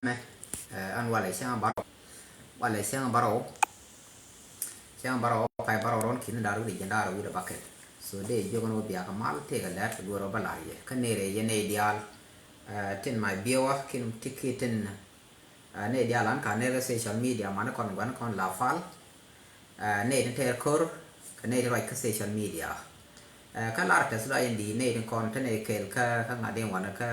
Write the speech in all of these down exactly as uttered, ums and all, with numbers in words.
mɛ, ɛ, ɛn walɛ cäŋ bärɔw. Walɛ cäŋ bärɔw. Cäŋ bärɔw, pay bärɔw rɔn ki̱n da̱r wi̱cdɛ jiɛn da̱r wi̱cdɛ bäkɛl. So dee jiök ɛn wä biak mal tëëkɛ lɛt kɛ duɔ̱ɔ̱r ɔ bä la̱r yɛ. Kä nërɛ yɛ nɛy diaal, ɛ, tin my viewer ki̱n ti ki̱ tin, ɛ, nɛy diaal an ka nërɛ social media man kɔn gua̱n kɔn la pal. Ɛ, nɛy tin tɛɛr ko̱r kɛ nɛy tin ruac kä social media. Ɛ, kä lar tɛth lɔac in di nɛy tin kɔn te nɛy kɛɛl kä, kä ŋa̱t in wanɛ kä,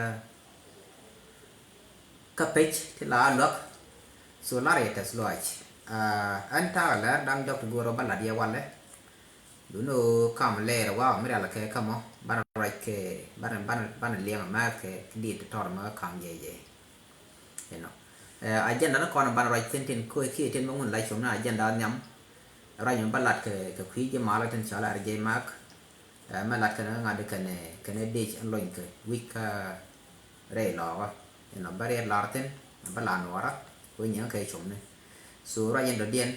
kä pec ti la luäk. So lar yɛ tɛth lɔac. Ɛ, ɛn ta̱a̱ lɛr da̱ŋ jɔk ti go̱o̱r ɔ bä lat yɛ walɛ. Duni ɣöö kam lɛɛr ɛ wa̱a̱ mi rial kɛ kä mɔ banɛ ruac kɛ banɛ, banɛ, banɛ liɛŋ ɛ mɛth kɛ di ti tɔr mɛ kä kam jɛ jɛ. You know. Ɛ, agenda ni kɔn banɛ ruac thi̱n tin ko̱ kiɛ tin mɛ ŋun la com ni agenda nhiam. Ruac mi bä lat kɛ, kɛ kui̱ ji̱ malä tin cɔal ar jɛ mak. Ɛ, mɛ lat kɛnɛ ŋa̱t kɛnɛ, kɛnɛ dec ɛn lony kɛ wi̱c kä rɛy lɔɔkä. You know, bä riɛt lar thi̱n bä la nuɔɔrä. Wä nyiŋ kɛ com ni. So ruac in dɔ̱diɛn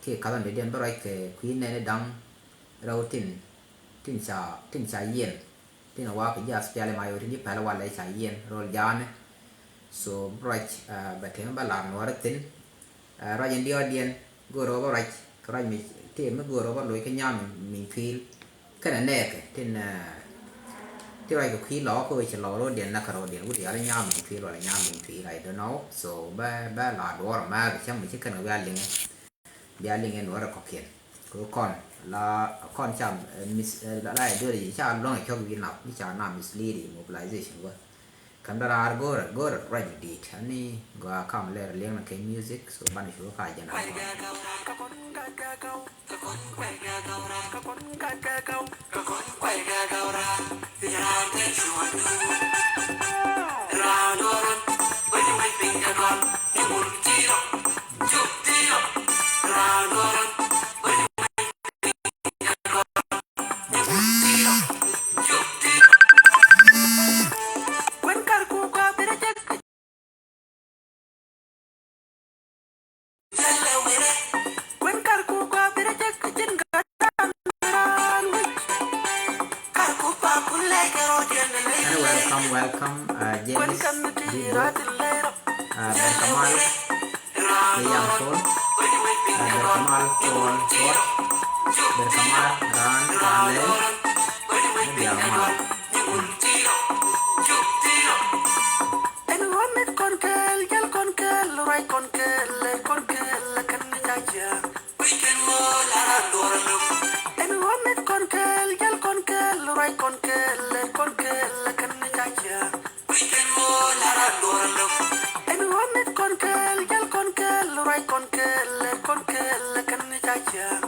kiɛ ka̱th in dɔ̱diɛn bä ruac kɛ kui̱ nɛni da̱ŋ rɛw tin, tin ca, tin ca yiɛn. Tin a wak kɛ ji̱ aspiali ma yo̱o̱ tin ji̱ pɛl walɛ ca yiɛn rol ja̱a̱ni. So bä ruac, ɛ, bɛ tɛm bä lar nuɔɔri thi̱n. Ɛ, ruac in diɔ̱ɔ̱diɛn go̱o̱r ɣöö bä ruac kɛ ruac mi tëë mi go̱o̱r ɣöö bä loc kä nyaam mi, mi kui̱l. Kɛnɛ nɛɛkɛ tin, ɛ, ti ruac kɛ kui̱ lɔɔk kä ɣöö ci lɔɔk ro̱o̱diɛn näk kɛ ro̱o̱diɛn wut yal nyaam mi kui̱l wala nyaam mi kui̱l, I don't know. So bä, bä la duɔɔr mɛ kɛ cäŋ mi ci kɛn kɛ wial liŋɛ. Bia liŋ in wä rɛ kɔkiɛn kɛ kɔn la kɔn ca, ɛ, mis, ɛ, la, la ideology ca luäŋ ɛ cɔk wi̱i̱ nap mi ca na mislead mobilization wä. Kɛn bɛ raar go̱rɛ, go̱rɛ ruac dit ani gɔaa kam lɛr liɛŋ na kɛ music so banɛ cu kä agenda kɔn. Hello, welcome, welcome, uh, James Digo, uh, Berkamal, Liam Paul, uh, Berkamal Paul Paul, Berkamal Ran Ran Lel, Berkamal. Ɛn ɣöö mith kɔn kɛɛl, jäl kɔn kɛɛl, ruac kɔn kɛɛl, lɛr kɔn kɛɛl, lɛ kɛn ni ca jiääk. Ɛn ɣöö mith kɔn kɛɛl, jäl kɔn kɛɛl, ruac kɔn kɛɛl, lɛr kɔn kɛɛl, lɛ kɛn ni ca jiääk. Ɛn ɣöö mith kɔn kɛɛl, jäl kɔn kɛɛl, ruac kɔn kɛɛl, lɛr kɔn kɛɛl, lɛ kɛn ni ca jiääk.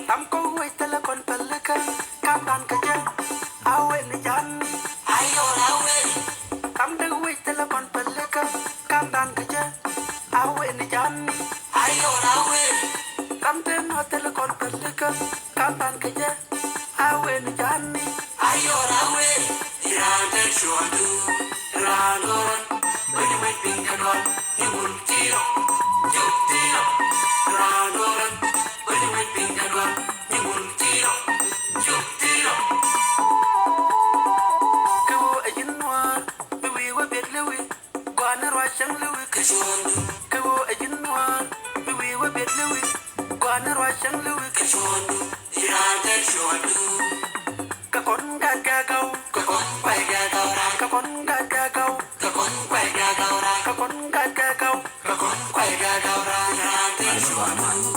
Tam kɔk wec thilɛ kɔn pälikä, kam dan kä jɛ, a wen ni jan. Ayɔ la wen. Tam dek wec thilɛ kɔn pälikä, kam dan kä jɛ, a wen ni jan. Ayɔ la wen. Tam ten wec thilɛ kɔn pälikä, kam dan kä jɛ, a wen ni jan. Ayɔ la wen. Iran te chuɔdu, iran doran, bani wec piny ka dual, ni bul tiro, juk tiro, iran doran, bani wec piny ka dual. Kɛ ɣöö ɛ ji̱n nuäär mi wi̱i̱ wä biɛt liwi, gɔaa ni ruac cäŋ liwi kɛ cuɔ̱ɔ̱ŋdu. Kɛ ɣöö ɛ ji̱n nuäär mi wi̱i̱ wä biɛt liwi, gɔaa ni ruac cäŋ liwi kɛ cuɔ̱ɔ̱ŋdu. Iran te cuɔ̱ɔ̱ŋdu. Kɛ kɔn gat gagaw, kɛ kɔn kuay gagaw ran, kɛ kɔn gat gagaw, kɛ kɔn kuay gagaw ran, kɛ kɔn gat gagaw, kɛ kɔn kuay gagaw ran. Iran te cuɔ̱ɔ̱ŋdu.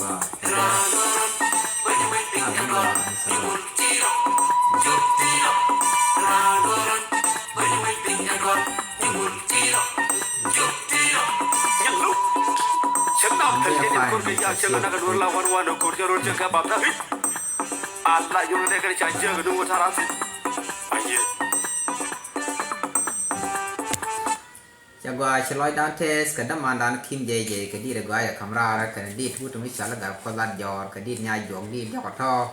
Cɛ gɔaa ci lɔcdan tɛth kɛ dämandan Kim Jay Jay kɛ dit ɛ gɔaa yɛ ka̱m raarä kɛnɛ dit wut mi cɔal i̱ Gat Kuɔth Lat Jɔɔr kɛ dit Nyajuɔk dit Jɔk Ɔtɔɔ.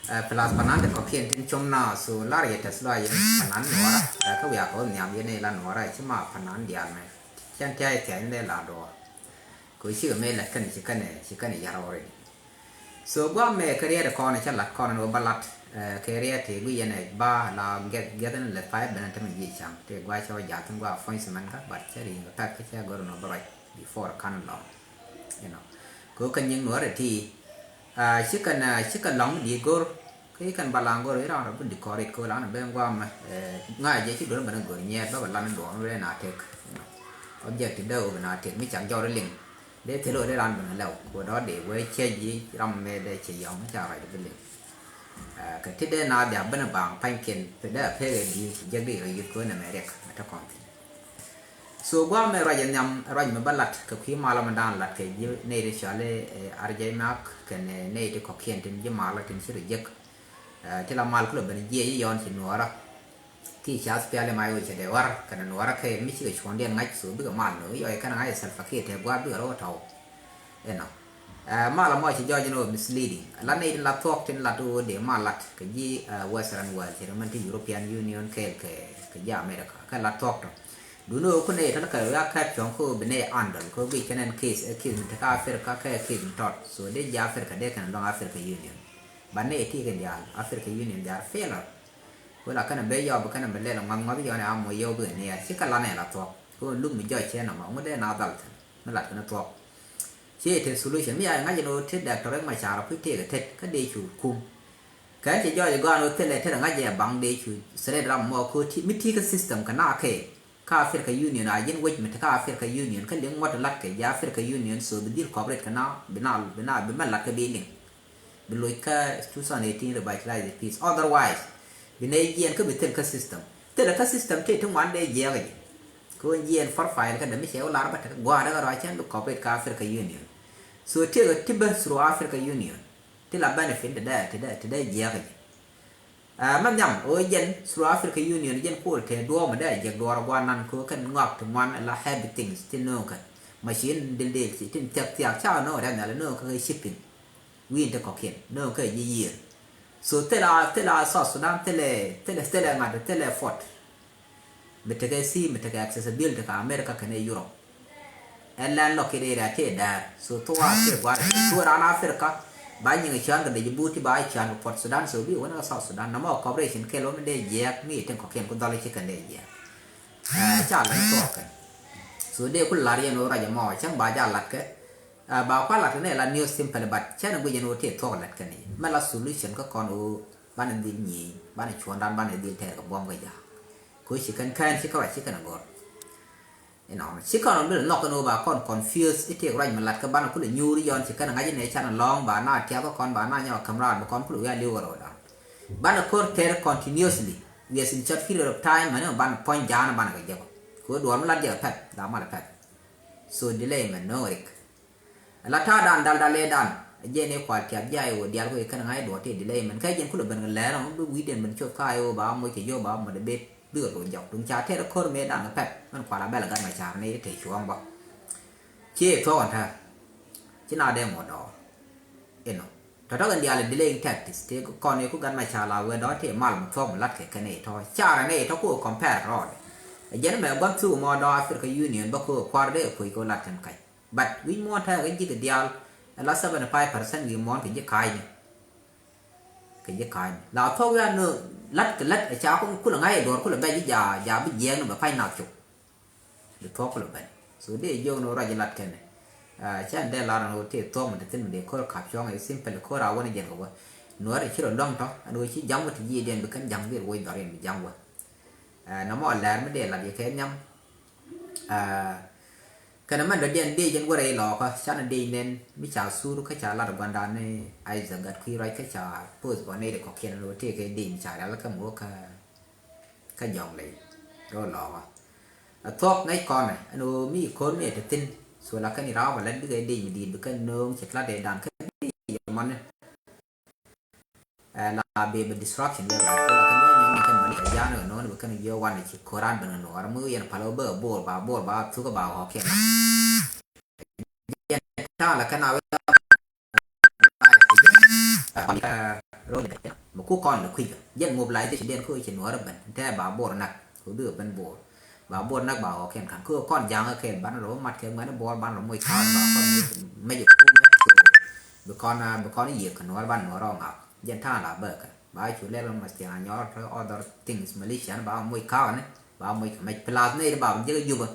Ɛ, plus panan ti kɔ̱kiɛn tin com na so lar yɛ tɛth lɔa yɛn panan nuɔra. Ɛ, kä wiak kɛ wä nhiam yɛn ila nuɔra ci ma panan diaal mɛ. Cɛn tiay thiac ni dee la duɔɔr. Kɛ wä cikɛ mëë lɛt kɛn ci kɛn ci kɛn yar already. So guam mɛ kɛ riɛt kɔn cɛ lat kɔn ni wä ba lat. Ɛ, kɛ riɛt ti gui yɛn ɛ ba la gɛth gɛth ni lɛ five bɛn tɛmɛ jiɛ cam ti gua cɛ wä jal tin gua appointment ka but cɛ ri kɛ pɛk kɛ cɛ gɔr ni wä ba ruac before kan lɔŋ. You know. Kɛ wä kɛ nyiŋ nuɔrɛ ti. Ɛ, cikɛ na cikɛ lɔŋ di gor. Kä i̱ kɛn ba laŋ gor i̱ ran rɔ bi dikɔr it ko̱ lan ben guam, ɛ, ŋa̱c jɛ ci duɔ̱r ben gor nyɛɛt ba bɛ lan duɔ̱r ben na tek. Object dee wä ben na tek mi cak jɔr liŋ. Dee thil wä dee ran ben lɛw. Kuɔ dɔ̱ dee wee cɛ ji̱ ram mɛ dee cɛ yɔŋ mi ca rɔc bi liŋ. Ɛ, kɛ ti dee na dhia ben baŋ pa̱nykiɛn dee a pek ɛ di jek di rɔ yit ko̱ nɛ mɛ riɛk mɛ te kɔn thin. So guam mɛ ruac ɛ nhiam ruac mɛ bä lat kɛ kui̱ malä mɛ daan lat kɛ ji̱ nɛy ti cɔal i̱, eh, R J Mac kɛnɛ, eh, nɛy ti kɔ̱kiɛn tin ji̱ malä tin ci rɔ jek. Eh, ti la mal kulɛ ben jiɛc i̱ yɔn ci nuɔɔrä. Ki ca S P L M I O cɛ dee war kɛnɛ nuɔɔrä kɛ mi cikɛ cuɔ̱ndiɛn ŋa̱c so bikɛ mal nööŋ i̱ yɔc kɛnɛ ŋa̱c ɛ Salva Kiir tɛ gua̱a̱r bikɛ rɔ tɔw. Inɔ. Ɛ, mal amɔ ci jɔɔc ni wä misleading. La nɛy tin la thuɔk tin lat wä dee mal lat kɛ ji̱, ɛ, Western world ci rɛ mɛn ti European Union kɛɛl kɛ, kɛ ji̱ America. Kɛ la thuɔk tɔ. Duni wä ku nɛy tɔl kɛ wä a kɛp cuɔ̱ŋ ko bi nɛy andɔl ko bi kɛn ɛn case, ɛ case mi te kä Africa kɛ case mi tɔt. So dee ji̱ Africa dee kɛn luɔ̱ŋ Africa Union. Ba nɛy ti kɛn diaal Africa Union diaal failure. Ku la kɛn bɛ yɔp kɛn bɛ lɛl ŋuath ŋuath yɔn ɛ amɔ yɔp bi kɛn niɛɛr. Ci kɛ la nɛy la thuɔk. Ko luk mi jɔɔc cɛ nɔmɔ ŋu dee na dhal thin. Mi lat kɛn thuɔk. Ciɛ tet solution mi ya ŋa̱c ni wä tet Doctor Riek Machar kui̱ tëëk tet kä dee cu kum. Kɛn ci jɔɔc gɔaan wä thilɛ tet ŋa̱c jɛ baŋ dee cu threat ram mɔ ko ti mi ti kä system kä na kɛ. Kä Africa Union a ji̱n wec mi ti kä Africa Union kä liŋ ŋuɔ̱t lat kɛ jɛ Africa Union so bi dhil cooperate kɛ na bi na bi na bi mɛ lat kɛ bi liŋ. Bi loc kä two thousand eighteen revitalize the peace. Otherwise bi nɛ jiɛn kä bi thil kä system. Thilɛ kä system tëë ti ŋuan dee jiɛk jɛ. Kɛ wä jiɛn profile kä dee mi cɛ wä lar bä tek gua̱a̱r kä rɔ cɛn bi cooperate kä Africa Union. So tëëkɛ ti bä through Africa Union. Ti la benefit ti dee ti dee ti dee jiɛk jɛ. Ɛ, mɛ nhiam ɣöö jɛn through Africa Union jɛn kuɔl tëë duɔ̱ɔ̱p mi dee jiɛk duɔ̱ɔ̱r gua̱a̱r nan kɛ wä kɛn ŋɔak ti ŋuan la heavy things ti nööŋ kɛ. Machine dil dil ti tin thiak thiak ca nööŋ rɛn nhial nööŋ kɛ kɛ shipping. Wi̱i̱n ti kɔ̱kiɛn nööŋ kɛ ji̱ yiëër. So thilɛ thilɛ South Sudan thilɛ thilɛ thilɛ ŋa̱t thilɛ port. Mi tekɛ sea mi tekɛ accessibility kɛ America kɛnɛ Europe. Ɛ landlocked area tëë däär. So thok a tëë gua̱a̱r tëë ran Africa. Ba nyiŋ cään kɛ Djibouti ba cään kɛ Port Sudan so bi wänä kɛ South Sudan nɔmɔ cooperation kɛl wä mi dee jiɛɛk mi tin kɔ̱kiɛn ku dhɔl ci kɛn dee jiɛɛk. Ɛ ca lɛn thuɔɔk kɛn. So dee ku la̱r yɛn wä ruac ɛmɔ cäŋ ba ja la̱t kɛ. Ɛ ba kua la̱t kɛ ni la news simple but cɛn ɛ guic yɛn wä tëë thuɔɔk la̱t kɛn i̱ mɛ la solution kä kɔn wä banɛ dhil nyieny banɛ cuɔ̱ɔ̱ŋdan banɛ dhil tɛɛr kɛ buɔ̱m kɛ ja̱a̱k. Kɛ wä ci kɛn kɛn ci kä ruac ci kɛn ɛ gɔ̱r. Inɔ ci kɔn ɔ bi nhɔk kɛn wä ba kɔn confuse i̱ tëëk ruac mi lat kä banɛ kulɛ nyuur yɔn ci kɛn ŋa̱c inɛ can alɔ̱ŋ ba na tiath kä kɔn ba na nyɔk käm raar bi kɔn kulɛ wi̱i̱ a li̱w kɛ rɔɔdan. Banɛ ko̱r tɛr continuously. Wi̱i̱ a in short period of time mani banɛ puɔ̱ny ja̱a̱n banɛ kɛ jek ɔ. Kɛ wä duɔ̱ɔ̱r mi lat jek pɛth la mal pɛth. So delay mɛ no̱o̱ŋ rik. La ta̱a̱ dan dal dal ëë dan. Jɛn i̱ kual tiap jiay wä dial kɛ kɛn ŋa̱c duɔ̱ɔ̱r ti delay mɛn kɛ jɛn kulɛ ben kɛ lɛɛr ɔŋ bi wi̱i̱ den ben cop ka i̱ wä ba moc kɛ yio̱w ba mɔt ɛ bet. Bikɛ lo̱c jɔk duŋ ca tɛr ko̱r mëë da̱ŋ kɛ pɛ̈th mɛn kual a bɛl gat ma car ni te cuɔ̱ɔ̱ŋ bä. Ciɛ thuɔ̱k ɛn tɛ̈r. Ci na dee ŋuɔ̱t dɔɔr. Inɔ tɔ̱tɔ̱ kɛn diaal ɛ delaying tactics tëë kɔn i̱ ku gat ma car la wee dɔ̱ tëë mal mi thuɔ̱k mi la̱t kɛ kɛn i̱ tɔ̱ car ɛn i̱ tɔ̱ ku compare rɔɔdɛ. Ɛ jɛn mɛ gua̱th thuk mɔ dɔ̱ Africa Union bä ku kua̱r dee ɛ kuec kɛ wä la̱t kɛn kac. But wi̱c muɔ̱ɔ̱n tɛ̈r kɛ ji̱ kɛ diaal ɛ la seventy five percent wi̱i̱ muɔ̱ɔ̱n kɛ ji̱ ka̱a̱cni. Kɛ ji̱ ka̱ny la thuɔ̱k wi̱i̱ an ni la̱t kɛ la̱t ɛ ca kulɛ ŋa̱c ɛ duɔ̱ɔ̱r kulɛ bɛ ji̱ ja̱a̱ ja̱a̱ bi jiɛɛk ni bɛ pa̱ny nath cop. Bi thuɔ̱k kulɛ ben. So dee jiök ni ruac ji̱ la̱t kɛnɛ. Cɛn dee lar ni ɣöö tëë thuɔ̱k mi te thi̱n mi dee ko̱r ka̱p cuɔ̱ŋ ɛ simple ko̱r a wä ni jɛn kɛ wä. Nuɔ̱ɔ̱r ɛ ci rɔ luäŋ tɔ̱ ɛn ɣöö ci ja̱ŋ wä ti ji̱ diɛn bi kɛn ja̱ŋ bi rɔ woc dhɔriɛn bi ja̱ŋ wä. Nɔmɔ lɛr mi dee lat yɛ kɛ nhiam. Kɛnɛ mɛn dɔ̱diɛn dee jɛn wärɛ ilɔɔkä canɛ dee nɛn mi ca sur kä ca lat guandan ni Isaac gat kui̱ ruac kä ca poth bɔ nɛy di kɔkiɛn ni wä tëë kɛ dee mi ca rial kä mi wä kä kä jɔŋ ley rɔ lɔɔkä. A thuɔk ŋäc kɔnɛ ɛn wä mi ko̱r mi ɛ te thi̱n. So la kɛn i raw bɛ lät bikɛ dee mi diit bikɛ no̱o̱ŋ ci lat dee dan kä dee jɛ mɔni. Ɛ la bee bɛ distraction yɛ la kɛ la kɛ nyɔk nyɔk kɛn bɛ ni kɛ ja̱a̱n kɛ no̱o̱n bɛ kɛn jiɔ wan ci ko̱ran bɛ ni no̱o̱n mi yɛn pal wä bä bo̱o̱r ba bo̱o̱r ba thuk ba ɣɔk kɛn. Yɛn ta̱a̱ la kɛn a wä. Ɛ Mɛ ku kɔn lɛ kui̱c jɛn mobilization diɛn kä ci nuɔrä ben tɛ ba bor nak. Ku bi ben bor ba bor nak ba ɣɔkiɛn kan kä kɔn jaŋä kɛl ban rɔ mat kɛ ŋuɛn bor ban rɔ moc ka̱a̱t ba kɔn mec ku mɛ. Bi kɔn bi kɔn yiëk kɛ nuɔr ban nuɔr ɔ ŋak jɛn ta̱a̱ la bäkɛ ba cu lɛl ma thiaŋ a nyɔr tɔ other things militia ba moc ka̱a̱t ni ba moc kɛ mec plus ni ba jɛ jubä.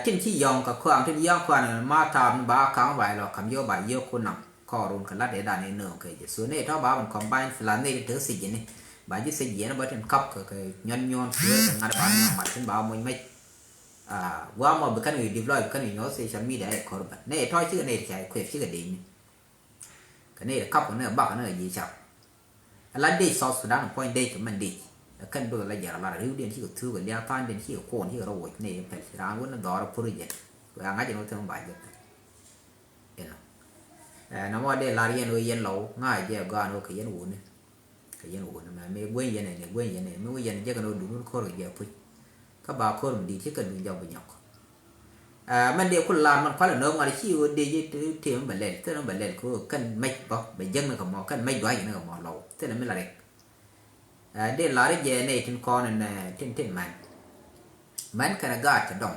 Tin ci yɔŋ kɛ kuaŋ tin yɔŋ kuaŋ ma taap ni ba kaŋ ba ilɔ kam yɔ ba yɔ ku nam kɔɔrun kɛ lat idan inööŋ kɛ jɛ so ni tɔ ba bun combine fila ni ti sijini ba ji sijini ba tin kap kɛ kɛ nyɔn nyɔn kuer kɛ ŋat ba ni mat tin ba muny mec. Gua mɔ bi kan wi deploy bi kan wi nyɔ social media ɛ kɔr ba ni tɔ ci kɛ ni ti ca kuer ci kɛ dee ni. Kɛ ni ti kap kɛ ni bak kɛ ni ji cap. Ala dec South Sudan puɔ̱ny dec kɛ mɛn dec. Ɛ kɛn bikɛ la jɛr ala riwdiɛn cikɛ thuk kɛ lia̱a̱ tha̱a̱ŋdiɛn cikɛ kuɔn cikɛ rɔ woc ni pɛl ci raan wun ni dhɔr pur jɛ. Kɛ ŋa̱c ɛn wä thi̱n ba jɛ pɛl. Inɔ. Ɛ nɔmɔ dee lar yɛn wä yɛn lɔw ŋa̱c jɛ gɔaan wä kɛ yɛn wuni. Kɛ yɛn wuni mɛ mi gueny yɛn ɛn gueny yɛn ɛn mi wä yɛn jɛ kɛn wä dun wun ko̱r kɛ jɛ puc. Kä ba ko̱r mi di̱i̱t cikɛ duny jɔk bi nyɔk. Mɛn dee kul lar mɛn kualɛ nööŋ ŋɔl ci ɣöö dee ji̱ tëë mi bɛ lɛl thilɛ mi bɛ lɛl kɛ ɣöö kɛn mɛc bä bɛ jäŋ ni kɛ mɔ kɛn mɛc dua̱c ni kɛ mɔ lɔw thilɛ mi la rɛk. Dee lar i̱ jɛ nɛy tin kɔn in tin tin mɛn mɛn kɛn ɛ gaat kɛ dɔŋ.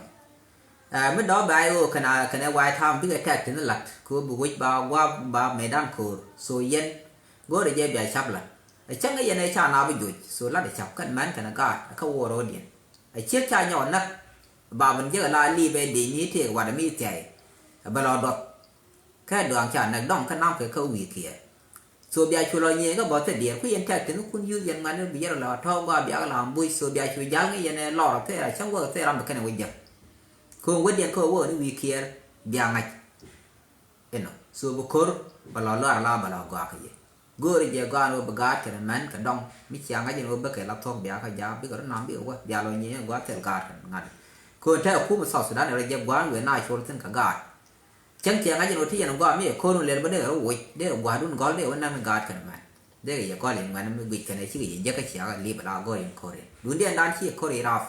Mi dɔ̱ bɛ ay ɣöö kɛn a kɛn ɛ wa̱a̱ ta̱a̱m bikɛ tɛk tin lat kɛ ɣöö bi wec ba gua̱a̱p ba mɛydan ko̱o̱r so yɛn go̱o̱rɛ jɛ bia cap lat. Ɛ cäŋ ɛ yɛn ɛ ca naap i̱ joc so lat ɛ cap kɛn mɛn kɛn ɛ gaat ɛ kä wuɔɔr ɣöödiɛn. A ciek ca nyɔk näk ba bin jek a la liip ɛ dec mi tëëk wat mi thiay. Bɛ lɔ duɔth kɛ duaŋ ca näk dɔŋ kä nam kɛ kä wi̱i̱ kiɛ. So bia cu lɔ nyiee kä bɔth thil diɛɛr ku yɛn tɛk tini kun yuth yɛn ŋuɛ̈tni bi yɛn rɔ la tɔ̱ gɔaa biak la ambuc so bia cu jal ŋi̱ yɛn ɛ lɔr thil a cäŋ wäk thil ram bi kɛn ɛ wä jäk. Ko̱o̱ŋ wädiɛn kä wä wäk ni wi̱i̱ kiɛɛr bia ŋa̱c. Inɔ so bi ko̱r bɛ lɔ lɔr la bɛ lɔ gɔaa kɛ yɛ. Go̱o̱ri jɛ gɔaa ni wä bi gaat kɛn mɛn kɛ dɔŋ mi cia ŋa̱c in wä bäkɛ la thuɔ̱k bia kä jaak bikɛ rɔ nam bikɛ wä bia lɔ nyiee gɔaa thil gaat kɛn ŋa̱t. Ko̱o̱n tɛk ɛ kum South Sudan rɔ jɛ gɔaa ni wëë na col thin kɛ gaat. Cäŋ cia ŋa̱c in wä ti yɛn gɔaa mi ɛ ko̱o̱n wä lɛl bä dee rɔ woc dee rɔ gua̱a̱dun gɔl dee wä naŋ ni gaat kɛn mɛn. Dee kɛ yɛ gɔl in ŋuɛn mi guic kɛn ɛ cikɛ yɛ jek kä cia kɛ li̱p ala go̱o̱r in ko̱o̱r in duundiɛn dan ci ko̱o̱r in rap.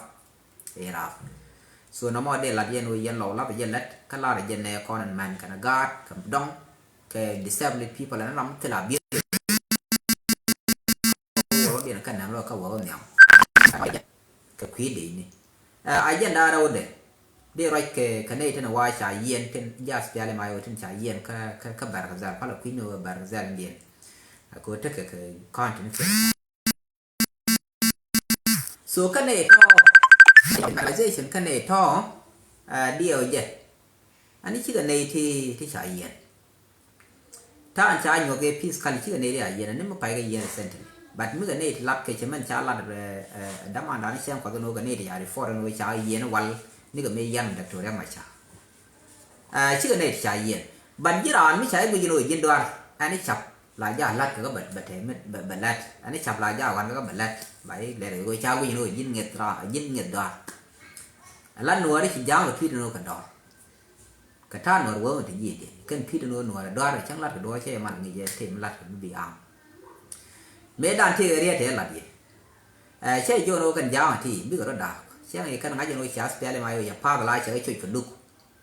Irap. So nɔmɔ dee lat yɛn wä yɛn lɔw lap jɛ lɛt kä lar jɛ nɛ kɔn in mɛn kɛn gaat kɛ dɔŋ kɛ disabled people ɛn ram thil a bier. Wä biɛn kä nɛm rɔ kä wä wä nhiam. Kɛ kui̱ dee ni. Ɛ a jɛn daar wä dee. Dee ruac kɛ kɛ nɛy tin wa ca yiɛn tin jaas piali ma yɔ tin ca yiɛn kä kä kä Bargazal pala kui̱ ni wä Bargazal in diɛn. Ɛ kɛ wä tekɛ kɛ kɔn tin kɛ. So kä nɛy tɔ̱ organization kä nɛy tɔ̱ diɛw jɛ. Ani cikɛ nɛy ti ti ca yiɛn. Ta̱a̱n ca nyuɔk ɛ peace kali cikɛ nɛy ti ca yiɛn ani mi pay kɛ yiɛn recently. But mi kɛ nɛy ti lat kɛ cɛ mɛn ca lat damandan cɛn kuath ni wä kɛ nɛy ti ca report ni wä ca yiɛn wal ni kɛ mi yiɛn Dr. Riek Machar. Cikɛ nɛy ti ca yiɛn. But ji̱ raan mi ca i̱ guic ni wä ji̱n duar ani cap. La ja lat kɛ kä bɛ bɛ tɛmɛ bɛ bɛ lat ani cap la ja wan kɛ kä bɛ lat ba i̱ lɛr kɛ kä ca wi̱c ni wä ji̱n ŋi̱eth ra ji̱n ŋi̱eth dɔaar. Lat nuɔɔri ci ja̱a̱ŋ kɛ pi̱i̱t ni wä kɛ dɔɔr. Kɛ ta̱a̱ nuɔɔr wä wä ti ji̱ jɛ kɛn pi̱i̱t ni wä nuɔɔr dɔaar cäŋ lat kɛ duɔɔr cɛ man ŋi̱c jɛ tɛm lat kɛ bi bi am. Mëë dan tëë kɛ riet tëë lat yɛ. Cɛ jɔn wä kɛn ja̱a̱ŋ ti bikɛ rɔ da̱a̱k cɛ ŋi̱c kɛn ŋa̱c jɛn wä ci aspiali ma yɔ yɛ path la cɛ kɛ coc kɛ duk.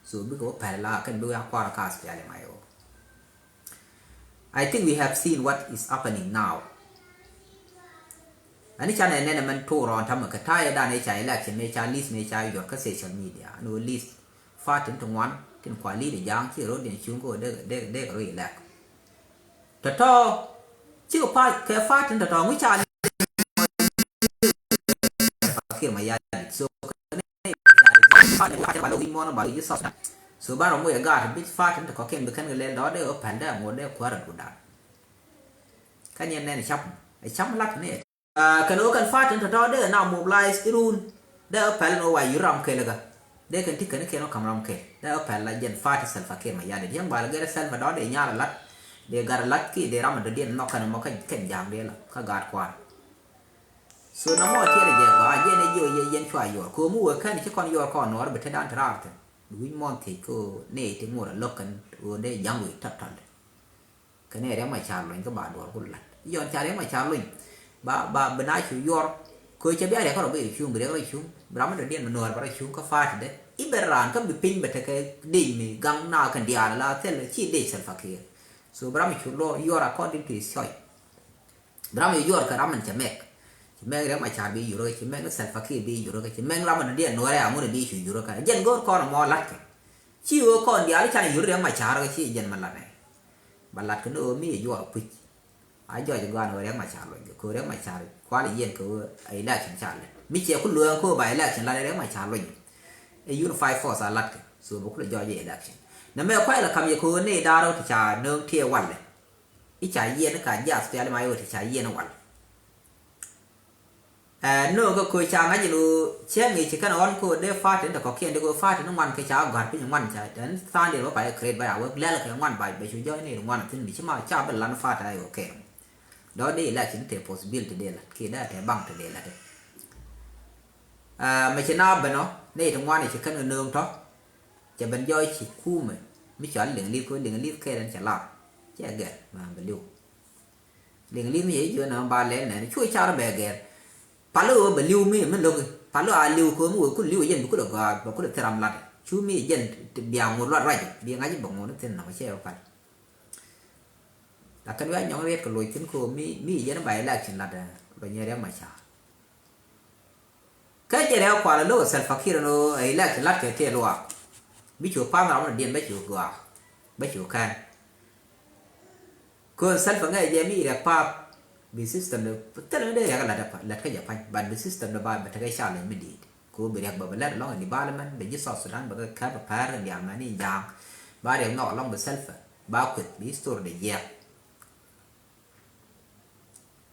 So bikɛ wä pɛl la kɛn bikɛ wä kuar ka aspiali ma yɔ. I think we have seen what is happening now. Ani ca nɛ nɛnɛ mɛn tuur rɔɔn tamɛ kɛ ta̱yɛ dan ëë ca election mëë ca list mëë ca yuɔr kä social media ani wä list. Fatin ti ŋuan tin kua list ɛ ja̱a̱ŋ ci ro̱diɛn cuŋ kä wä dek dek dek rɔ elect. Tɔ̱tɔ̱ cikɛ pa kɛ fatin tɔ̱tɔ̱ ŋui̱ ca list. Kir ma yadit so kɛ nɛ ca list fatin ba lɛ wi̱c muɔ̱n ba lɛ wi̱c sɔs. So ba rɔ moc ɛ gaat bi fatin tɔ̱tɔ̱ kɔkiɛn bi kɛn kɛ lɛl dɔɔdɛ ɣä pɛl dɛ ŋot dɛ kuäär ɛ dudan. Kä ni ɛn nɛn ɛ cap ɛ cap lat ni ɛ kɛn ɣöö kɛn fatin tɔ̱tɔ̱ dee na mobilize irun dee ɣä pɛl ni ɣöö wa yur ram kɛl kä dee kɛn ti kɛn kɛn ɣä kam ram kɛl dee ɣä pɛl la jɛn fatin Salva Kiir ma yadit yɛn bal gɛr Salva dɔ̱ dee nyal lat dee gat lat ki dee ram dɔ̱diɛn nhɔk kɛn mɔ kɛn ja̱a̱ŋ dee la kä gaat kuan. So na mɔ tiɛt jɛ ba jɛ ni jiɔ yɛ yɛn cua yuɔr ko mi wee kɛn ci kɔn yuɔr kɔn nuɔr bi te dan te raar thin. Wi̱c mɔn thiec ko ne ti ŋot a lo̱k kɛn ɣöö dee ja̱ŋ wi̱i̱ tɔt tɔt. Kɛn ɛ riɛm a ca luny kä ba duɔr ku lat yɔn ca riɛm a ca luny. Ba ba bi na cu yuɔr ko cɛ bia riɛk kärɔ bi cuŋ bi riɛk rɔ cuŋ bi ram mi dɔ̱diɛn mi nuɔr ba rɔ cuŋ kä fa̱a̱t dɛ. I̱ ben raan kä bi piny bɛ tekɛ dec mi gaŋ na kɛn diaal la thil ci dec Salva Kiir. So bi ram mi cu luɔ yuɔr according to his choice. Bi ram yɛ juɔr kɛ ram in cɛ mɛk. Ci mɛk Riɛk Macar bi yurä kɛ, ci mɛk ni Salva Kiir bi yurä kɛ, ci mɛk ram in diɛn Nuɛrɛ aŋun bi cu yurä kɛ. Jɛn go̱o̱r kɔn mɔ la̱t kɛ. Ci ɣöö kɔn diaal i̱ canɛ yur Riɛk Macar kɛ ci jɛn mɛ la̱t nɛ. Ba la̱t kɛ ni ɣöö mi yɛ juɔr kui̱c. A jɔc gɔaa ni ɣöö Riɛk Macar luɔc kɛ, kɛ ɣöö Riɛk Macar kual i̱ yɛn kɛ ɣöö a election ca lɛt. Mi ciɛ ku luɛɛŋ kɛ ɣöö ba election la̱t Riɛk Macar luɔc. Ɛ unified force a la̱t kɛ. So bɛ kulɛ jɔc i̱ election. Nɛ mɛ kuay la kam yɛ kɛ ɣöö ni da̱r ɣöö ti ca nööŋ tiɛɛ walɛ. I̱ ca yiɛn ka jiath piali ma yot i̱ ca yiɛn wal. Ɛ, nööŋ kä koc ca ŋa̱c in ɣöö cäŋ i̱ ci kɛn ɣɔn koc dee party in te kɔ̱kiɛn dee koc party ni ŋuan kɛ ca gɔ̱a̱r piny ŋuan ca tɛn tha̱a̱ŋ diɛn wä pa yɛ create ba ya wä lɛl kɛ ŋuan ba bɛ cu jɔɔc ni ŋuan thi̱n mi ci ma ca bi lan party a yɛ wä kɛn. Dɔ̱ dee election te possibility dee lat kiɛ dee te baŋ te dee lat. Ɛ, mɛ ci na ben ɔ ni ti ŋuan i̱ ci kɛn kɛ nööŋ tɔ̱. Cɛ ben jɔɔc ci kumɛ mi cɔal Liŋ Lith kɛ Liŋ Lith kɛɛl ɛn cɛ lar. Cɛ gɛr ma bɛ li̱w. Liŋ Lith mi cɛ ji̱ jiök nɛ ba lɛl nɛn cu car bɛ gɛr. Pal i̱ ɣöö bɛ li̱w mi mi lo̱ki. Pal i̱ a li̱w kɛ ɣöö mi wee kul li̱w jɛn bi kulɛ gɔaa bɛ kulɛ thil ram lat. Cu mi jɛn bia ŋot luat ruac bi ŋa̱c bɛ ŋot ni thin nɔmɔ cɛ bɛ pal. Lakin wi̱i̱ a nyɔŋ riɛt kɛ loc thi̱n kɛ ɣöö mi mi jɛn ba election lat bɛ nyɛ Riɛk Macar. Kä jɛ rɛw kual lo̱k Salva Kiir ni ɣöö ɛ election lat kɛ tëë luaak. Bi cu pa̱a̱th ram ni diɛn bä cu gɔaa bä cu kɛn. Kön Salva ŋäc jɛ mi rɛk pa̱a̱th bi system ni thil ni dee rɛk lat kä jɛ pa̱ny but bi system ni ba bɛ tekɛ challenge mi di̱i̱t. Kɛ ɣöö bi rɛk bä bɛ lɛt alɔŋ in development bɛ ji̱ South Sudan bɛ kɛ kɛp bɛ pɛr kɛ diaal mɛn in ja̱a̱ŋ. Ba rɛk nhɔk alɔŋ bi Salva ba kueth bi history dee jiɛk.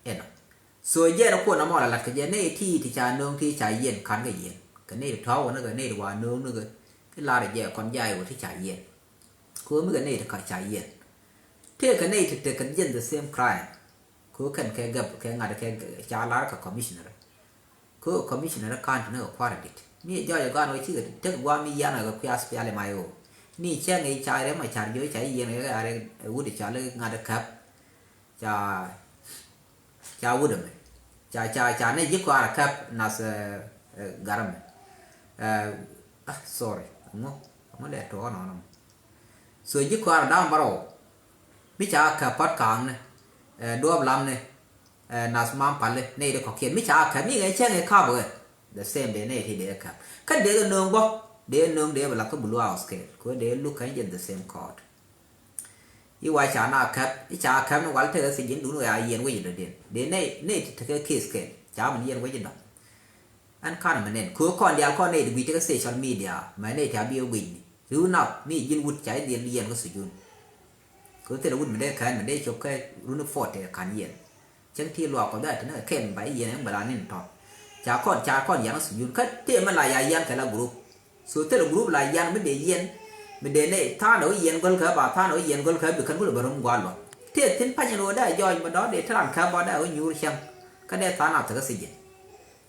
Inɔ. So jɛn kuɔn amɔ la lat kɛ jɛ nɛy ti ti ca nööŋ ti ca yiɛn kan kɛ yiɛn kɛ nɛy ti tɔ̱ wä ni kɛ nɛy ti wa nööŋ ni kɛ. Ti lar jɛ kɔn jay wä ti ca yiɛn. Kɛ wä mi kɛ nɛy ti ka ca yiɛn. Tëë kɛ nɛy ti tekɛ jɛn the same crime. Kɛ wä kɛn kɛ gɛp kɛ ŋa̱t kɛ ca lar kɛ commissioner. Kɛ commissioner ka̱n ti ni kɛ kua̱r dit mi jɔc ɛ gan wä cikɛ tek gua̱a̱m mi yan kɛ kui̱ aspiali may o. Ni cɛŋ i̱ ca rɛm a car jiɔ ca yiɛn kɛ a rɛ wut i̱ ca li ŋa̱t käp. Ca ca wut ɛmɛ ca ca ca ni ji̱ kua̱r käp nath garɛ mɛ. Ah, sorry, ŋu ŋu lɛ tuɔɔk nɔnɔ. So ji̱ kua̱r da̱ŋ bärɔw mi ca käp pɔt ka̱a̱ŋni duɔp lamni. Nath mam pali nɛy ti kɔ̱kiɛn mi ca käp mi ŋɛ cäŋ i̱ kap ɣɛ. The same day nɛy ti dee käp kä dee kɛ nööŋ bä dee nööŋ dee bɛ lath kä Blue House kɛɛl kɛ ɣöö dee luk kɛn jɛ the same court. I̱ wa ca na käp i̱ ca käp ni wal tekɛ thiec in dun wee a yiɛn wec in dɔ̱diɛn dee nɛy nɛy ti tekɛ case kɛɛl ca min yiɛn wec in dɔ̱. Ɛn ka̱n mi nɛn kɛ ɣöö kɔn diaal kɔn nɛy ti guic tekɛ social media mɛ nɛy ti a bi ɣä guic ni ri̱w nath mi ji̱n wut ca i̱ dhil yiɛn kä sujun. Kɛ ɣöö thilɛ wut mi dee kään mi dee cop kɛ runi forty ka̱n yiɛn. Cäŋ ti luaak kɔ dhɛ ti ni kɛ kɛn ba i̱ yiɛn ɛn bɛ la nin tɔt. Ca kɔn ca kɔn yan kä sujun kä tëë mi la ya yan kɛ la group. So thilɛ group la yan mi dee yiɛn mi dee nɛ tha̱a̱n dee wä yiɛn gɔl kɛ ba tha̱a̱n dee wä yiɛn gɔl kɛ bi kɛn kulɛ bɛ rum gua̱a̱l luɔt. Tëë thin pacin ɣöö dee jɔɔc mi dɔ̱ɔ̱n dee ti ran kɛ bɔ dee wä nyuur cäŋ. Kä dee tha̱a̱n a thäkä thiec jin.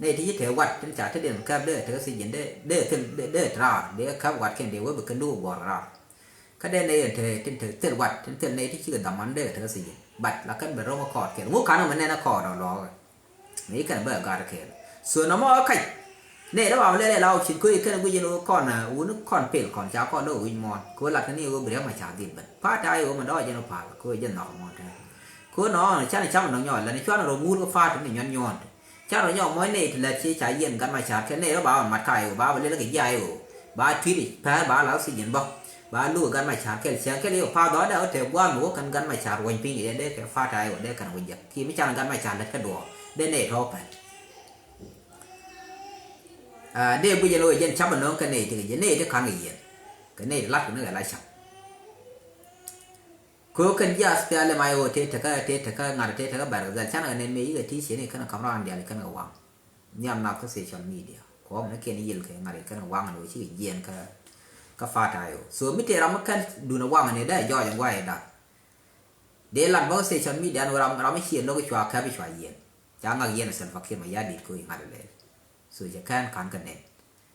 Nɛ ti ci te wat tin ca te den kɛp dee te thiec jin dee dee thil dee te raar dee kɛp wat kɛn dee wee bi kɛ luk guɔ̱r raar. Kä dee nɛ yɛn te tin te thil wat tin thil nɛ ti ci kɛ dhaman dee te thiec jin. But la kɛn bɛ ro̱ŋ kɔɔt kɛl ŋu kan mɛ nɛn kɔɔt ɔ lɔɔk. Mɛ yi kɛn bɛ gat kɛl. So nɔmɔ ɛ kac. Nɛ dee ba lɛl ɛ la wä cit ko̱ yi kɛn guic in wä kɔn wuni kɔn pel kɔn ca kɔn dee wä wi̱c muɔ̱ɔ̱n kɛ wä lat kɛ ni wä bi riɛm a ca dhil ben. Pa̱a̱t ta̱a̱ yi wä mɛ dɔɔc jɛn wä pa̱a̱l kɛ wä jɛn nhɔk muɔ̱ɔ̱n te. Kɛ wä nɔɔn canɛ cam nɔk nyɔɔl lani cuanɛ rɔ muul kä pa̱a̱t ni nyuɔ̱n nyuɔɔn te. Canɛ rɔ nyɔɔk muɔ̱c nɛy ti lät ci ca yiɛn gat ma ca̱r kɛ nɛy rɔ ba ɣɔn mat ka yi wä ba bɛ lɛl kɛ jia yi wä. Ba tui̱t i̱ pɛ̱ɛ̱r ba la oxygen bä. Ba luk gat ma ca̱r kɛl cäŋ kɛl i̱ wä pa̱a̱t dhɔɔdɛ wä te gua̱a̱m wä kɛn gat ma ca̱r wäny piny kɛ jɛ dee kɛ pa̱a̱t ta̱a̱ yi wä dee kɛn wä jɛ kiɛ mi canɛ gat ma ca̱r lät kä duɔɔr dee nɛy tɔ̱ pɛl. Dee guic ɛn ɣöö jɛn ca̱p ɛnɔ̱ɔ̱ŋ kɛ nɛy ti kɛ jɛ nɛy ti ka̱n kɛ yiɛn kɛ nɛy ti la̱t kɛ ni kɛ la ca̱p. Kɛ ɣöö kɛn ji̱ aspiali may ɣöö tëë tekä tëë tekä ŋa̱t tëë tekä bɛr kɛ dhɛl canɛ kɛ nɛn mëë yikɛ ti cieni kɛn kɛ ka̱m raan diaal kɛn kɛ waŋ. Nhiam nath kä social media kuɔm ni kiɛn yil kɛ ŋa̱t kɛn kɛ waŋ ɛn ɣöö cikɛ jiɛn kä kä pa̱a̱t ta̱a̱ ɣöö so mi tëë ram mi kɛn duundɛ waŋ ɛn ëë dee jɔɔc ɛn gua̱a̱c ɛ da̱k. Dee lat bä kä social media ni ram ram i̱ ciɛ lo̱k i̱ cua kɛp i̱ cua yiɛn. Ca ŋak yiɛn ɛ Salva Kiir Mayardit ko̱ i̱ ŋa̱t ɛ lɛl. So cɛ kɛn ka̱n kä nɛn.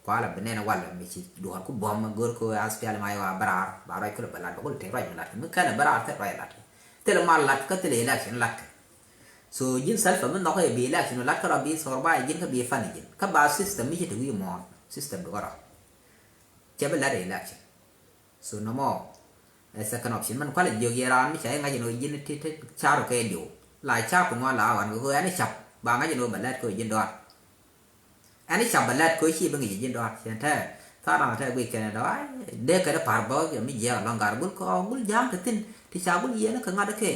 Kualɛ bi nɛn ɛ walɛ mi ci duɔ̱ɔ̱r ku buɔ̱m mi go̱r ko̱ aspiali may wa bä raar ba ruac kulɛ bɛ lat bɛ kulɛ tëë ruac mi lat kɛ mi kɛn ɛ bä raar thil ruac lat kɛ. Thil mal lat kä thil election lat kɛ. So ji̱n Salva mi nhɔk ɛ bi election lat kä rɔ bi thɔr ba ji̱n kä bi fan ji̱n kä ba system mi ci te wi̱i̱ muɔ̱ɔ̱n system du kä rɔ. Cɛ bi lat election. So nɔmɔ ɛ second option mɛn kualɛ jiök yɛ raan mi ca i̱ ŋa̱c ɛn ɣöö ji̱n ti ti ca̱r ɔ kɛ diw. La cap ŋuan la ɣɔn kɛ ɣöö ɛn i̱ cap ba ŋa̱c ɛn ɣöö bɛ lɛt kɛ ɣöö ji̱n dɔaar. Ɛn i̱ cap bɛ lɛt kɛ ɣöö ci bɛ ŋi̱c ji̱n dɔaar cɛ tɛ. Thaar ram tɛ guic kɛn ɛ dɔ̱ dee kɛ dee pa̱r bä mi jiɛɛk ɛlɔ̱ŋ gar gul kɛ ɣɔw gul ja̱a̱ŋ te thi̱n ti ca gul yiɛn kɛ ŋa̱t kɛ.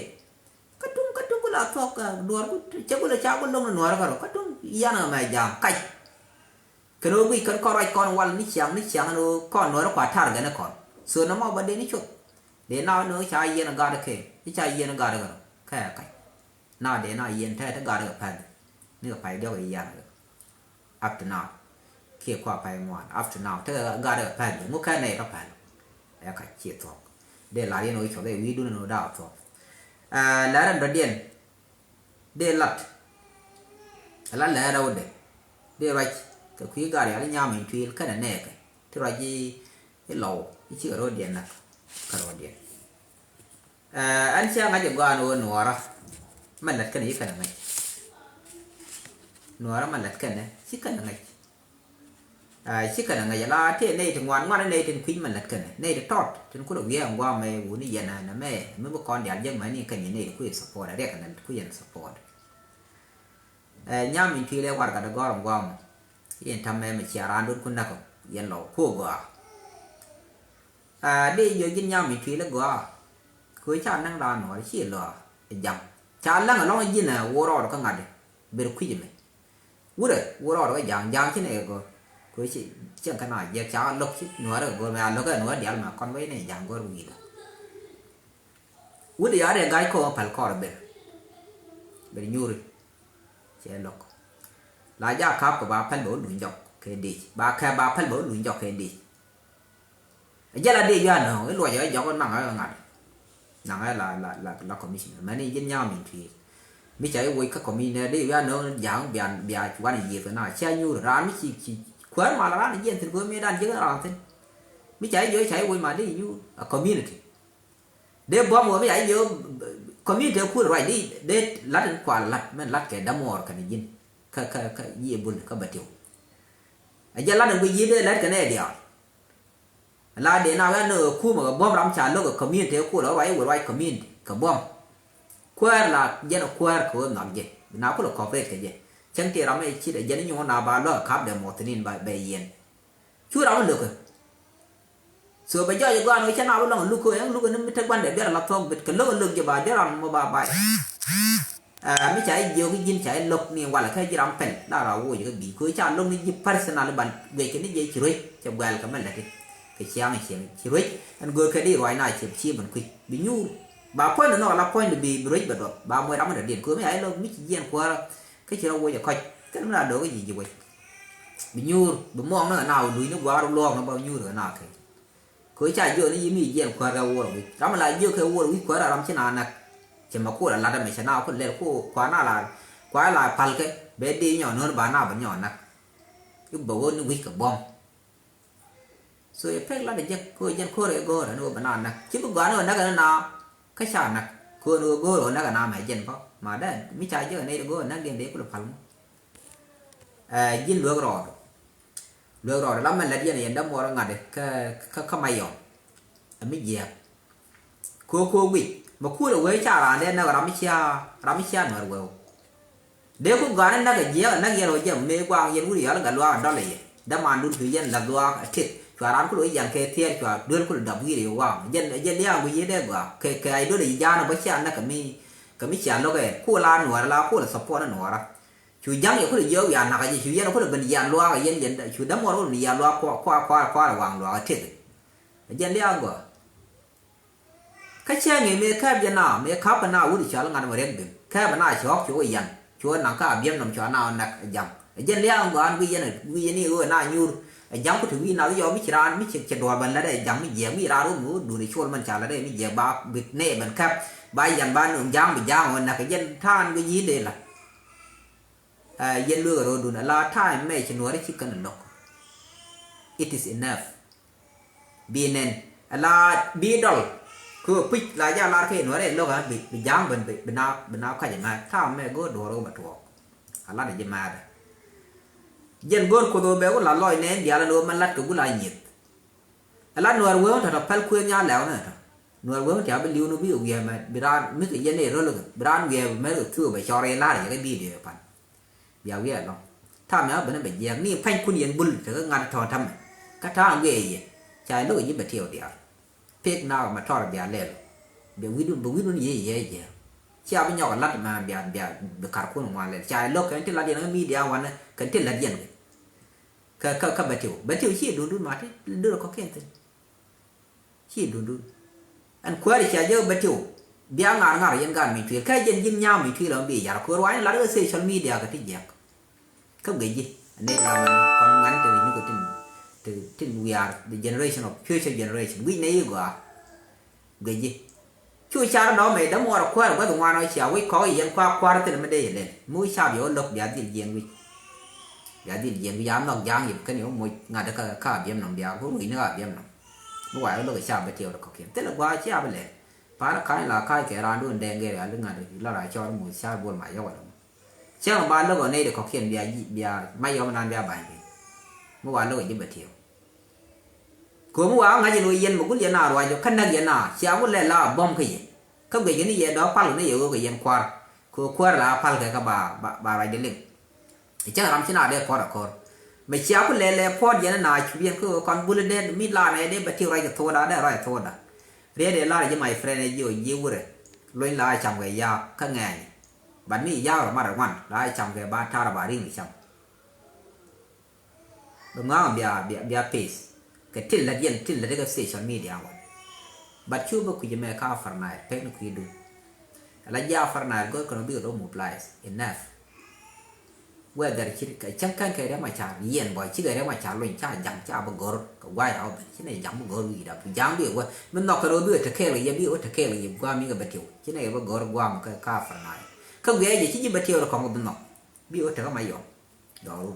Kä tuŋ kä tuŋ gul a thuɔ̱k duɔ̱ɔ̱r gul cɛ gul ca gul lo̱ŋ ni nuɔ̱ɔ̱r kärɔ kä tuŋ yan ɛ mɛ ja̱a̱ŋ kac. Kɛn ɣöö guic kɛn kɔn ruac kɔn wal ni ciaŋ ni ciaŋ ni ɣöö kɔn nuɔ̱ɔ̱r kua tar gɛn kɔn. So nɔmɔ bä dee ni cuɔth dee na ni ɣöö ca yiɛn ɛ gat kɛ i̱ ca yiɛn ɛ gat kärɔ kɛ kac. Na dee na yiɛn te te gat kɛ pɛl ni kɛ pay diɔk i̱ yan kɛ. Up to now kiɛ kua pay ŋuan up to now te gat kɛ pɛl ŋu kɛ nɛy rɔ pɛl. Ɛ kac ci thuɔ̱k dee lar yɛn ɣöö cuɔth ɛ wi̱i̱dun ni ɣöö da̱a̱ thuɔ̱k. Lɛr ɛn dɔ̱diɛn dee lat. Ala lɛr rɛwdɛ dee ruac kɛ kui̱ gat yal i̱ nyam in tuil kɛnɛ nɛɛkɛ ti ruac i̱ lɔw i̱ cikɛ ro̱o̱diɛn nak kɛ ro̱o̱diɛn. Ɛn cia ŋa̱c ɛ gɔaa ni ɣöö nuɔɔrä mɛ lät kɛnɛ ci kɛnɛ ŋäc. Nuɔɔrä mɛ lät kɛnɛ ci kɛnɛ ŋäc. Ci kɛnɛ ŋäc ala tëë nɛy ti ŋuan ŋuan nɛy tin kui̱c mɛ lät kɛnɛ nɛy ti tɔt tin kulɛ wiee ɛn gua̱a̱ mɛ wuni yɛn ɛn ɛmɛ mi bi kɔn diaal jek mɛ ni kɛn yɛn nɛy ti kui̱ support ɛ riɛk ɛn kui̱ yɛn support. Ɛ nyam in tuil ɛ warɛgak ti gɔ̱r in gua̱a̱ mɔ in täämɛ mɛ cia raan duɔ̱t kun näk yɛn lɔ kuɔ gɔaa. Ɛ dee jiök ji̱n nyam in tuil ɛ gɔaa kɛ ɣöö ca näŋ raan nuɔɔr ci lɔ ɛ ja̱ŋ ca läŋ ɛlɔ̱ŋ ji̱n ɛ wä rɔɔd kä ŋa̱t ɛ ber kui̱c ɛmɛ. Wurɛ wä rɔɔd kä ja̱ŋ ja̱ŋ ci nɛ kɛ gɔ̱r kɛ ɣöö ci cieŋ kä na jiɛk ca lo̱k ci nuɔɔr ɛ gɔ̱r mɛ a lo̱k ɛ nuɔɔr diaal mɛ kɔn wec nɛ ja̱ŋ gɔ̱r wi̱i̱dä. Wut ya rɛ ga̱c kɔn päl kɔr ber. Ber nyuri. Cɛ lo̱k. La ja kap kɛ ba päl bɛ wä luny jɔk kɛ dic ba kɛp ba päl bɛ wä luny jɔk kɛ dic. Jɛ la dee yua nɔ i̱ luɔc ɛ jɔk naŋ ɛ ŋa̱t. Naŋ ɛ la la la la commissioner mɛn i̱ ji̱n nyaw min tui̱i̱. Mi ca i̱ woc kä commissioner dee yua nɔ ja̱a̱ŋ bia bia cuan i̱ yiëth kɛ na cia nyuri raan mi ci ci kuäär mal raan i̱ jiɛn thi̱n kɛ mi dan jiäk raan thi̱n. Mi ca i̱ joc ca i̱ woc ma dee i̱ nyuur a community. Dee buɔ̱m wä mi ca i̱ joc community ɛ kuäär ruac dee dee lat in kual lat mɛn lat kɛ damuɔɔr kɛn ji̱n kä kä kä yiëë bul kä bä tiw. A jɛ lat in guic yiëë dee lat kɛn ɛ diaal. La dee na wɛn ni ɣöö kumɛ kɛ buɔ̱m ram ca lo̱k kɛ community ɛ kuɔl ɛ ruac i̱ wä ruac community kɛ buɔ̱m. Kuäär la jɛn ɛ kuäär kɛ ɣöö nhɔk jɛ bi na kulɛ cooperate kɛ jɛ. Cäŋ ti ram ɛ cit ɛ jɛn i̱ nyuɔ̱n na ba luäk ɛ kap dee muɔth tinin ba bɛ yiɛn. Cu ram ɛ lo̱k kɛ. So bɛ jɔɔc ɛ gɔaa ni ɣöö cä na wä lɔŋ ɛ luk kɛ ɣöö ɛn luk ɛ ni mi te gua̱ndɛ biɛl ɛ la thuɔ̱k bit kɛ lo̱k ɛ lo̱k jɛ ba biɛl ram mɔ ba bac. Ɛ mi ca i̱ jiök i̱ ji̱n ca i̱ lo̱k ni walɛ kä ji̱ ram pɛl la ra woc kä bi̱i̱ kö ca lo̱k ni ji̱ personal ba guic kɛ ni jɛ ci ruec cɛ guɛl kɛ mɛ lɛti. Kɛ ciaŋ ciɛŋ ci ruec ɛn göör kɛ di ruac na ciɛ ci bän kui̱ bi nyuur. Ba puɔ̱ny ni nhɔk ala puɔ̱ny ni bi bi ruec bɛ duɔth ba muɔc ram mi dɔ̱diɛn kö mi ca i̱ lo̱k mi ci jiɛn kuäärä. Kä ci rɔ woc ɛ kɔc kɛn mi la do̱k i̱ ji̱ ji̱ wec. Bi nyuur bi muɔɔŋ ni kɛ na wä luc ni gua̱a̱r lo̱o̱k ni ba nyuur kɛ na kɛ. Kɛ ɣöö ca jiök ni yi mi jiɛn kuäär kɛ wuɔr wi̱c ram la jiök kɛ wuɔr wi̱c kuäär a ram ci na näk. Cɛ mɛ kuɔr a lat ɛmɛ cɛ na ku lɛl ku kua na la kua la pal kɛ bɛ di nyɔ no̱o̱n ba na bɛ nyɔ näk. I̱ bɛ ɣöö ni wi̱c kɛ buɔ̱m. So yɛ pek lat ɛ jek kɛ ɣöö jɛn ko̱r ɛ go̱o̱r ɛn ɣöö bɛ na näk ci bi gɔaa ni ɣöö näk ɛn na kä ca näk kɛ ɣöö ni ɣöö go̱o̱r ɣöö näk ɛn na mɛ jɛn bä ma dɛn mi ca jiök ɛn ɛ go̱o̱r näk diɛn dee kulɛ pal mɔ. Ɛ ji̱n luek rɔɔdu. Luek rɔɔdɛ la mɛn lät yɛn yɛn dämuɔɔr ŋa̱t kä kä kä Mayɔm. Ɛ mi jiääk. Ko̱ ko̱ guic mɛ kuul ɛ wee ca raan dee näk ram mi cia ram mi cia nuɛr wee. Dee ku gɔ̱a̱n näk ɛ jiääk ɛ näk yɛn rɔ jɛ mëë gua̱a̱ŋ yɛn wut yɔl ɛ gat luaak ɛ dɔl ɛ yɛ. Dämaandun cu yɛn la̱th luaak ɛ tit cua raan ku lo̱c yan kɛ thiɛɛr cua duel ku lɛ dap wi̱i̱r ɛ yɛ waŋ jɛn jɛn lia̱a̱ŋ guic yee dee gɔaa kɛ kɛ ay duel ɛ yi ja̱a̱n ɛ bä cia näk ɛ mi kɛ mi cia lo̱k ɛ ku la nuɔɔrä la ku lɛ support nuɔɔrä. Cu ja̱ŋ yɛ kulɛ jiɔk wiaa nakä jɛ cu yɛn kulɛ ben yian luaak ɛ yɛn yɛn cu dämuɔr kulɛ ben yian luaak kua kua kua kua waŋ luaak ɛ tëk. Ɛ jɛn liaak gɔaa. Kä cɛ ŋi̱i̱c mëë kɛɛp jɛ na mëë ka̱pä na wut i̱ cɔal ŋa̱t mɛ riɛk ben kɛɛpä na cɔɔk cu wä yan cu wä naŋ kä Abiɛm nɔm cua na wä näk ɛ ja̱ŋ. Ɛ jɛn liaak gɔaa an wi̱i̱ yɛn wi̱i̱ yɛn i̱ ɣöö na nyuur. Ɛ ja̱ŋ ku te wi̱i̱ nath yɔɔ mi ci raan mi ci duɔ̱ɔ̱r ben lät ɛ ja̱ŋ mi jiɛɛk mi raan wä mi wä duun i̱ cuɔl mɛn ca lät ɛ mi jiɛɛk ba bi nɛɛ ben kɛp ba yan ba nuɔm ja̱ŋ bi ja̱ŋ wä näk ɛ jɛn ta̱a̱n wi̱i̱ yi̱i̱n dee la. Ɛ yɛn lueek ɛ ro̱o̱dun ala time mɛ ci nuɔ̱ɔ̱ri ci kɛn ɛ lo̱k. It is enough. Bi nɛn ala bi dɔl kɛ ɣöö puc la jaa lar kɛ yɛ nuɔ̱ɔ̱ri ɛ lo̱k ɛ bi bi ja̱a̱ŋ ben bi bi na bi na kac ɛ mɛ time mɛ go̱o̱r duɔ̱ɔ̱r ɣöö bɛ tuɔɔk. Ala dɛ ji̱ mɛɛtdɛ. Jɛn go̱o̱r kuoth ɣöö bɛ wä la lɔc nɛn diaal ɛn ɣöö mɛn la̱t kɛ gula nyieth. Ala nuɔ̱ɔ̱r wee wä tɔ̱tɔ̱ päl kuëë nhial lɛw ni tɔ̱. Nuɛr wee mi tiap bi li̱w ni bi wiee mɛ bi raan mi kɛ yɛn i̱ röl kɛ bi raan wiee mɛ kɛ thuk bɛ cɔr i̱ la̱r yɛ kɛ bidio i̱ pan. Bia wiee ɛlɔ̱ŋ. Tam ya ben bɛ jiɛɛk ni pɛny kun yɛn bul te kɛ ŋa̱t tɔ̱ tamɛ. Kä ta̱a̱ŋ wiee yɛ ca i̱ lo̱k i̱ ji̱ bɛ tiɛw diaal. Pek na mɛ tɔr bia lɛl. Bia wi̱dun bɛ wi̱dun yɛ yɛ yɛ. Cia bi nyɔk lat ma bia bia bi kar kun ŋuan lɛl ca i̱ lo̱k kɛn ti lat yɛn kä midia wanɛ kɛn ti lat yɛn kɛ. Kä kä kä bɛ tiw bɛ tiw ci dundun ma ti dun kɔkiɛn thin. Ci dundun. Ɛn kuäär cia jɛ bɛ tiw. Bia ŋar ŋar yɛn gan mi tuil kä jɛn ji̱n nyam mi tuil ɔn bi yar kuäär wany lat kɛ social media kɛ ti jiɛk. Kä guic ji̱ a nɛy ti la ŋuan kɔn ŋuan ti ri nyuku tin ti tin we are the generation of future generation guic nɛy i̱ gɔaa. Guic ji̱. Cu car dɔ̱mɛ däm wä rɔ kuäär guäth ŋuan ɔ cia wi̱c kɔk yɛn kua̱r kua̱r thil mi dee yɛ lɛl mi wi̱c cap yɛ wä lo̱k bia dhil jiɛn wi̱c. Bia dhil jiɛn wi̱c a nhɔk ja̱a̱ŋ yɛ bi kɛn yɛ wä moc ŋa̱t kä kä Abiɛm nɔm bia wä rui̱ni kä Abiɛm nɔm. Mi wa yɛ wä lo̱k cap bɛ tiɛw rɔ kɔ̱kiɛn thilɛ gua̱a̱ cia bi lɛl. Pa̱a̱n ka̱ny la ka̱c kɛ raandun dɛŋ gɛr a li ŋa̱t la ra cɔɔr moc car buɔl ma yɔk wala mɔ. Cäŋ ba lo̱k ɔ nɛy di kɔ̱kiɛn bia ji̱ bia ma yɔm nan bia ba̱ny piny. Mi wa lo̱k ɔ ji̱ bɛ tiɛw. Ko̱mi wa ŋa̱c in wä yɛn mi gul yɛn a ruac ɔ kä näk yɛn a cia gul lɛ la bɔm kä yɛ. Kä guic kɛ ni yɛ dɔ̱k pal kɛ ni yɛ ɣöö kɛ yɛn kua̱r kɛ ɣöö kuäär la pal kɛ kä ba ba ba ruac di liŋ. Cäŋ ram ci na dee kɔr a kɔr mɛ cia ku lɛ lɛ puɔt yɛn na cup yɛn kä ɣöö kɔn bul dee mi la nɛ dee bɛ ti ruac kɛ thokda dee ruac kɛ thokda. Riet dee lar ji̱ my friend ɛ ji̱ ɔ ji̱ wurɛ. Luny la cam kɛ yaak kä ŋɛɛny. But mi yaak rɔ mat rɛ ŋuan la cam kɛ ba tar ba riŋ cam. Bi ŋɔaŋ bia bia bia pes kɛ tin lät yɛn tin lät kɛ social media wan. But cu bä kui̱c mɛ ka Upper Nile pek ni kui̱dun. Ala jia Upper Nile gör kɛn bikɛ rɔ mobilize enough. Whether ci kɛ cäŋ kɛn kɛ Riek Machar yɛn bɔ cikɛ Riek Machar luny ca jaŋ ca bä gör kɛ guay ra wä ben ci nɛ jaŋ bä gör wi̱i̱ dap jaŋ bikɛ wä mi nhɔk kɛ rɔ bikɛ tekɛɛl kɛ yɛ bikɛ wä tekɛɛl kɛ yɛ guam mi kɛ bä tiw ci nɛ kɛ bä gör guam kɛ ka Upper Nile. Kä guiɛ jɛ ci ji̱ bä tiw rɔ kɔŋ bä nhɔk bikɛ wä tekɛ ma yɔm. Dɔɔru.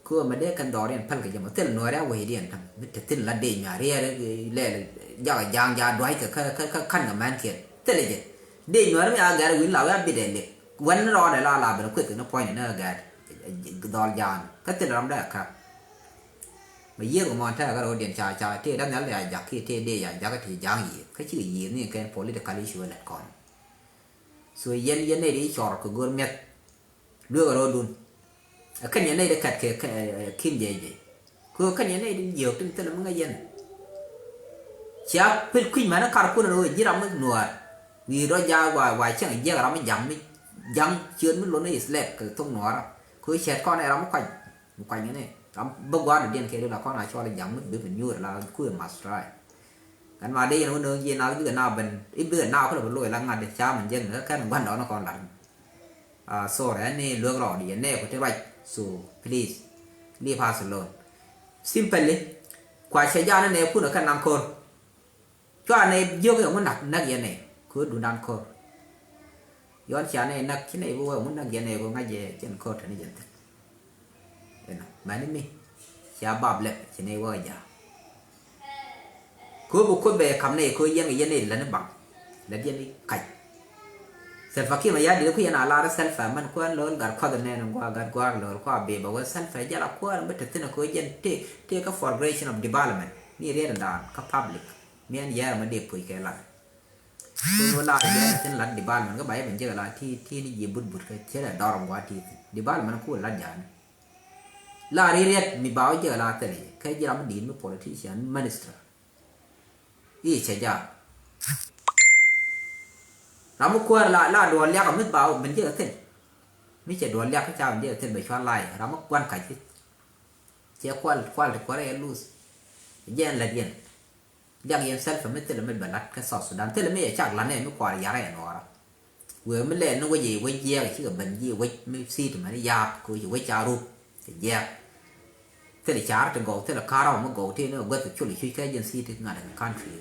Kɛ ɣöö mɛ dee kɛn dhɔriɛn päl kɛ jɛ mɔ thil nuɛɛri a wecdiɛn täŋ mi te thil la dec mi a riɛɛr lɛl. Jakɛ ja̱a̱ŋ ja̱a̱ dua̱ckɛ kä kä kä ka̱n kɛ mɛnkiɛn thilɛ jɛ. Dec nuɛɛri mi a gɛr wi̱n la wi̱i̱ a bitdɛ lek wän ni rɔɔdɛ la la ben kueth kɛ ni puɔ̱ny ni ɣä gɛr dhɔl ja̱a̱ŋ kä thil ram dee a ka̱r. Mɛ yiëër kɛ mɔn tɛ̈ɛ̈ kä ro̱o̱diɛn ca ca tëë däŋ nhial dee a ja̱k kiɛ tëë dee a ja̱k kä tëë ja̱a̱ŋ yiëër kä cikɛ yiëër ni kɛn political issue lɛt kɔn. So yɛn yɛn nɛy di cɔr kɛ go̱r mi̱eth. Lueek a ro̱o̱dun. Ɛ kɛn yɛn nɛy di kɛt kɛ kin jɛy jɛy. Kɛ kɛn yɛn nɛy di jiök tin thilɛ mi ŋäc yɛn. Cia pil kui̱c mɛn kar kun ɛn ɣöö ji̱ ram mi nuäär. Wi̱i̱ rɔ jaak wa wa cieŋ jiɛk ram mi ja̱ŋ mi ja̱ŋ ciöt mi lon ni islɛp kɛ thok nuäärä. Kɛ ɣöö cɛt kɔn ɛ ram mi kuany mi kuany kɛn ɛ ram bä gua̱a̱r dɔ̱diɛn kɛ ri la kɔn a cɔl i̱ ja̱ŋ mi bi bi nyuur la kuëë mastrai. Gat ma dee yɛn wä no̱o̱ŋ jiɛ na bikɛ na ben i̱ bikɛ na kulɛ bi loc la ŋa̱t ca min jek ni kä kɛn gua̱n dɔɔn kɔn lat. Ah, sorry, ɛn ni luek rɔɔd yɛ nɛɛk ku ti ruac. So, please, leave us alone. Simply, kua cɛ jaanɛ nɛɛk kun kä naŋ ko̱r. Cua nɛɛk jiök yɛ ŋun nak, nak yɛ nɛɛk, ko̱r dundan ko̱r. Yɔn cia nɛɛk nak, ci nɛɛk bi wä ŋun nak yɛ nɛɛk, ko̱ ŋa̱c yɛ cɛn ko̱r tɛn yɛn thi̱n. Inɔ, mɛni mi, cia bap lɛp, ci nɛɛk wä jaak. Kööbä Kuoth bɛ kam nɛy köö yɛn kɛ yɛn nɛy lät ni baŋ. Lät yɛn ni kac. Salva Kiir Mayardit ku yɛn a lar Salva mɛn kuäär lo̱l gat kuath nɛn in gua gat gua̱a̱r lo̱l kua beba wä Salva jal a kuäär mi te thin a köö jɛn tëë tëë kä for creation of development. Ni riɛt in daan kä public. Mi ɛn yɛɛr mi dee puc kɛ lat. Kööbä lar yɛn thin lat development kä ba yɛ ben jek a la ti ti ni jiɛ but but kɛ cɛ lɛ dɔr in gua ti thin. Development ku lat jaani. Lar riɛt mi ba wä jek a la thil yɛ kɛ jiram mi di̱i̱t mi politician mi minister. I̱ cɛ jaak. Ram mi kuäär la la duɔl liak mi ba wä ben jek a thil. Mi cɛ duɔl liak kä ca ben jek a thil bɛ cua lay ram mi kuan kac i̱. Cɛ kual kual ti kuäär yɛ luth. Jɛ ɛn lät yɛn. Liak yɛn Salva mi thilɛ mi bɛ lat kä South Sudan thilɛ mi yɛ cak lat nɛ mi kuar yarɛ yɛ nuɔɔra. Wëë mi lɛɛl ni wec i̱ wec jiɛɛk cikɛ ben ji̱ wec mi thi̱i̱t mɛn i̱ ya̱a̱k kɛ wec i̱ wec ca rup. Kɛ jiɛɛk thilɛ ca̱r ti gɔw thilɛ ka̱r rɔw mi gɔw ti ni wä guäth kɛ col i̱ cuc kä jɛn thi̱i̱t ti ŋa̱t kɛ country.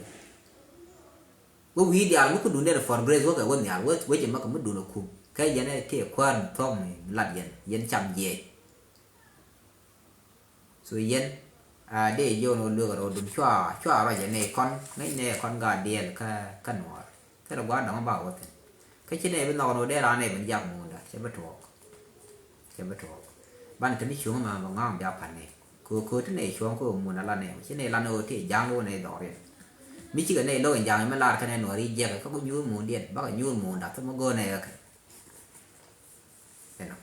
Wä wi̱i̱ diaal mi kä dundɛ ni for grace wä kɛ wä nhial wä wec i̱ makɛ mi dun ɛ kum kɛ yɛn ɛ ti ɛ kuäär mi thuɔ̱k mi lat yɛn yɛn cam jiɛɛc. So yɛn a dee jiɔn wä luek rɔ dun cua cua rɔ jɛ nɛ kɔn ŋäc nɛ kɔn ga diɛl kä kä nuɔr. Thilɛ gua̱a̱r dɔ̱ŋ ba wä thin. Kä ci nɛ bi nhɔk ni wä dee raan nɛ bin jak munda cɛ bi tuɔɔk. Cɛ bi tuɔɔk. Ban te mi cuŋ ma ma ŋa̱a̱ŋ bia pan nɛ. Kö kö ti nɛ cuɔ̱ŋ kö munda la nɛ ci nɛ la nɛ wä ti ja̱ŋ wä nɛ dhɔriɛn. Mi cikɛ nɛy lo̱k in ja̱a̱ŋ mi lar kɛnɛ nuɔ̱ɔ̱ri jiɛkɛ kä ku nyuur muundiɛn bakɛ nyuur muunda thok mi go̱o̱r nɛy kä kɛ. Ɛnɔ.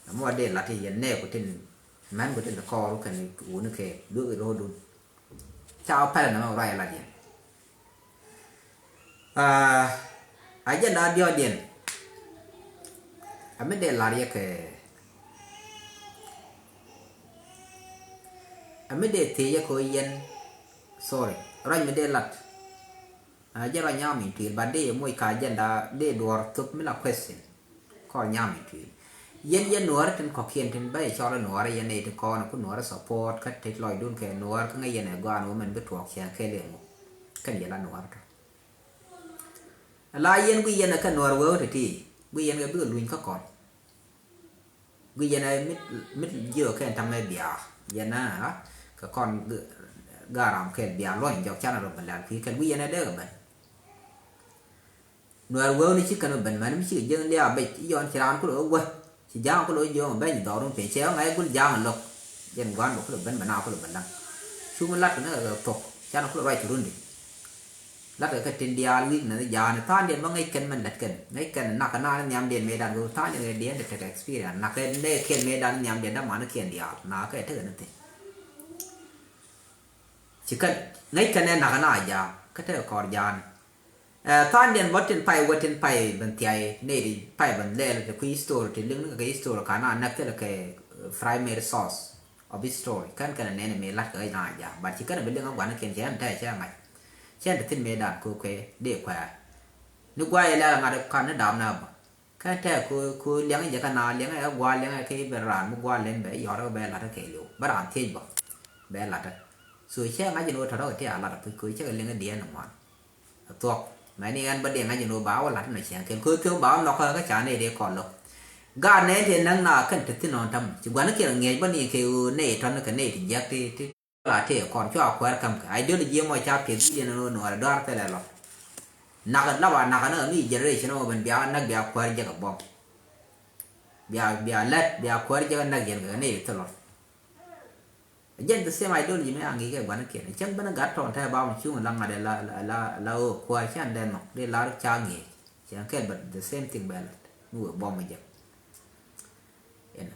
Ɛmɔ dee lat i̱ yɛn nɛɛku tin mɛn ku tin kɔɔru kɛn wuni kɛ luek i̱ ro̱o̱dun. Ca wä pɛlɛ nɛmɛ wä ruac ilat yɛn. Aa, a jɛn da̱a̱ diɔ̱ɔ̱diɛn. A mi dee lar yɛ kɛ a mi dee thiec yɛ kɛ yɛn. Sorry. Ruac mi dee lat. Aa, jɛ rɔ nyam in tuil, but dee moc ka agenda, dee duɔr thop mi la question. Kɔr nyam in tuil. Yɛn yɛn nuɔri tin kɔkiɛn tin bä cɔl nuɔri yɛn nɛy ti kɔn ku nuɔri support kä tet lɔcdun kɛ nuɔr kä ŋäc yɛn ɛ gɔan wä mɛn bi tuɔɔk cɛ kɛl yɛn ŋu. Kɛn yɛ la nuɔri tɔ. La yɛn gui yɛn ɛ kɛ nuɔr wee wä ti ti. Gui yɛn kɛ bikɛ luny kä kɔn. Gui yɛn a mit, mit jiö kɛn tamɛ bia. Yɛn a kɛ kɔn g-, garam kɛl bia luɔny jɔk canɛ rɔ bɛ lɛl kui̱ kɛl gui yɛn a dee kɛ bɛn. Nuɛr wee ni ci kɛn bɛ bɛn mɛn mi ci kɛ jiäŋ lia bɛc i̱ yɔn ci raan kulo wä. Ci ja̱a̱ŋ kulo jiöŋ bɛny dhɔrun piny cɛ ŋa̱c gul ja̱a̱ŋ lo̱k. Yɛn gua̱n bɛ kulo bɛn bɛ na kulo bɛ laŋ. Cu mi lat kɛ ni kɛ thok canɛ kulo ruac ci rundi. Latkɛ kɛ tin diaal wi̱i̱k nɛn ja̱a̱ni tha̱a̱ŋdiɛn bä ŋäc kɛn mɛn lät kɛn ŋäc kɛn nakä naan nhiamdiɛn mëëdan kɛ tha̱a̱ŋdiɛn kɛ diɛn ti tekɛ experience nakä nɛ kiɛn mëëdan nhiamdiɛn dämanikɛn diaal nakä tekɛ ni thi̱n. Ci kɛn ŋäc kɛn ɛ nakä na ja̱a̱ kä tekɛ kɔɔr ja̱a̱ni. Ɛ tha̱a̱ŋdiɛn bä tin pay wä tin pay ben thiay nɛy ti pay ben lɛɛl kɛ kui̱ history ti liŋ ni kɛ history ka na näk thilɛ kɛ primary source of history kɛn kɛn nɛn mi lat kɛ ɣäc na ja̱a̱ but ci kɛn bi liŋ a gua̱n kiɛn cɛ ɛn tɛɛ cɛ ŋa̱c. Cɛn ti thi̱n mëëdan kɛ kuɛ dee kuɛ. Ni gua̱a̱c ilɛl ŋa̱t kan ni dam na bä. Kɛn tɛɛ kɛ kɛ liɛŋ jɛ kɛ na liɛŋ ɛ gua̱a̱ liɛŋ ɛ kɛ ben raan mi gua̱a̱ lɛn bɛ yɔr ɛ bɛ lat kɛ liw bä raan thiec bä. Bɛ lat. So cɛ ŋa̱c ni wä tɔ̱tɔ̱ kɛ ti a lat puc kɛ cɛ kɛ liɛŋ diɛn ŋuan. Thuɔ̱k mɛni ɛn bä diɛŋ ŋa̱c ni wä ba wä lat ni cɛn kɛn kɛ kɛ ba wä nhɔk kɛ ca ni dee kɔl lo̱k. Gaat nɛ ti näŋ na kɛn ti thi̱n ɔn tam ci gua̱n kiɛn ŋiɛc bä ni kɛ wä nɛ tɔn kɛ nɛ ti jiäk ti ti. La tëë kɔn cua kuɛɛr käm kɛ ideology mɔ ca pieth wi̱diɛn ni nuɔɔr dɔ̱a̱r thilɛ lɔ. Nak laba nak ni mi generation mɔ ben bia nak bia kuɛɛr jɛ kɛ bɔm. Bia bia lɛt bia kuɛɛr jɛ kɛ nak yɛn kɛ ni thilɔ. Jɛn the same ideology mɛ a ŋi̱i̱ kɛ gua̱n kiɛn cäŋ ben gat tɔn tɛ ba mɔ cuŋ la ŋa̱t la la la ɣöö kuɛɛr can dɛ nhɔk di lar ca ŋi̱i̱c cɛn kɛl but the same thing bɛ lɛt mi wee bɔm jɛ. Inɔ.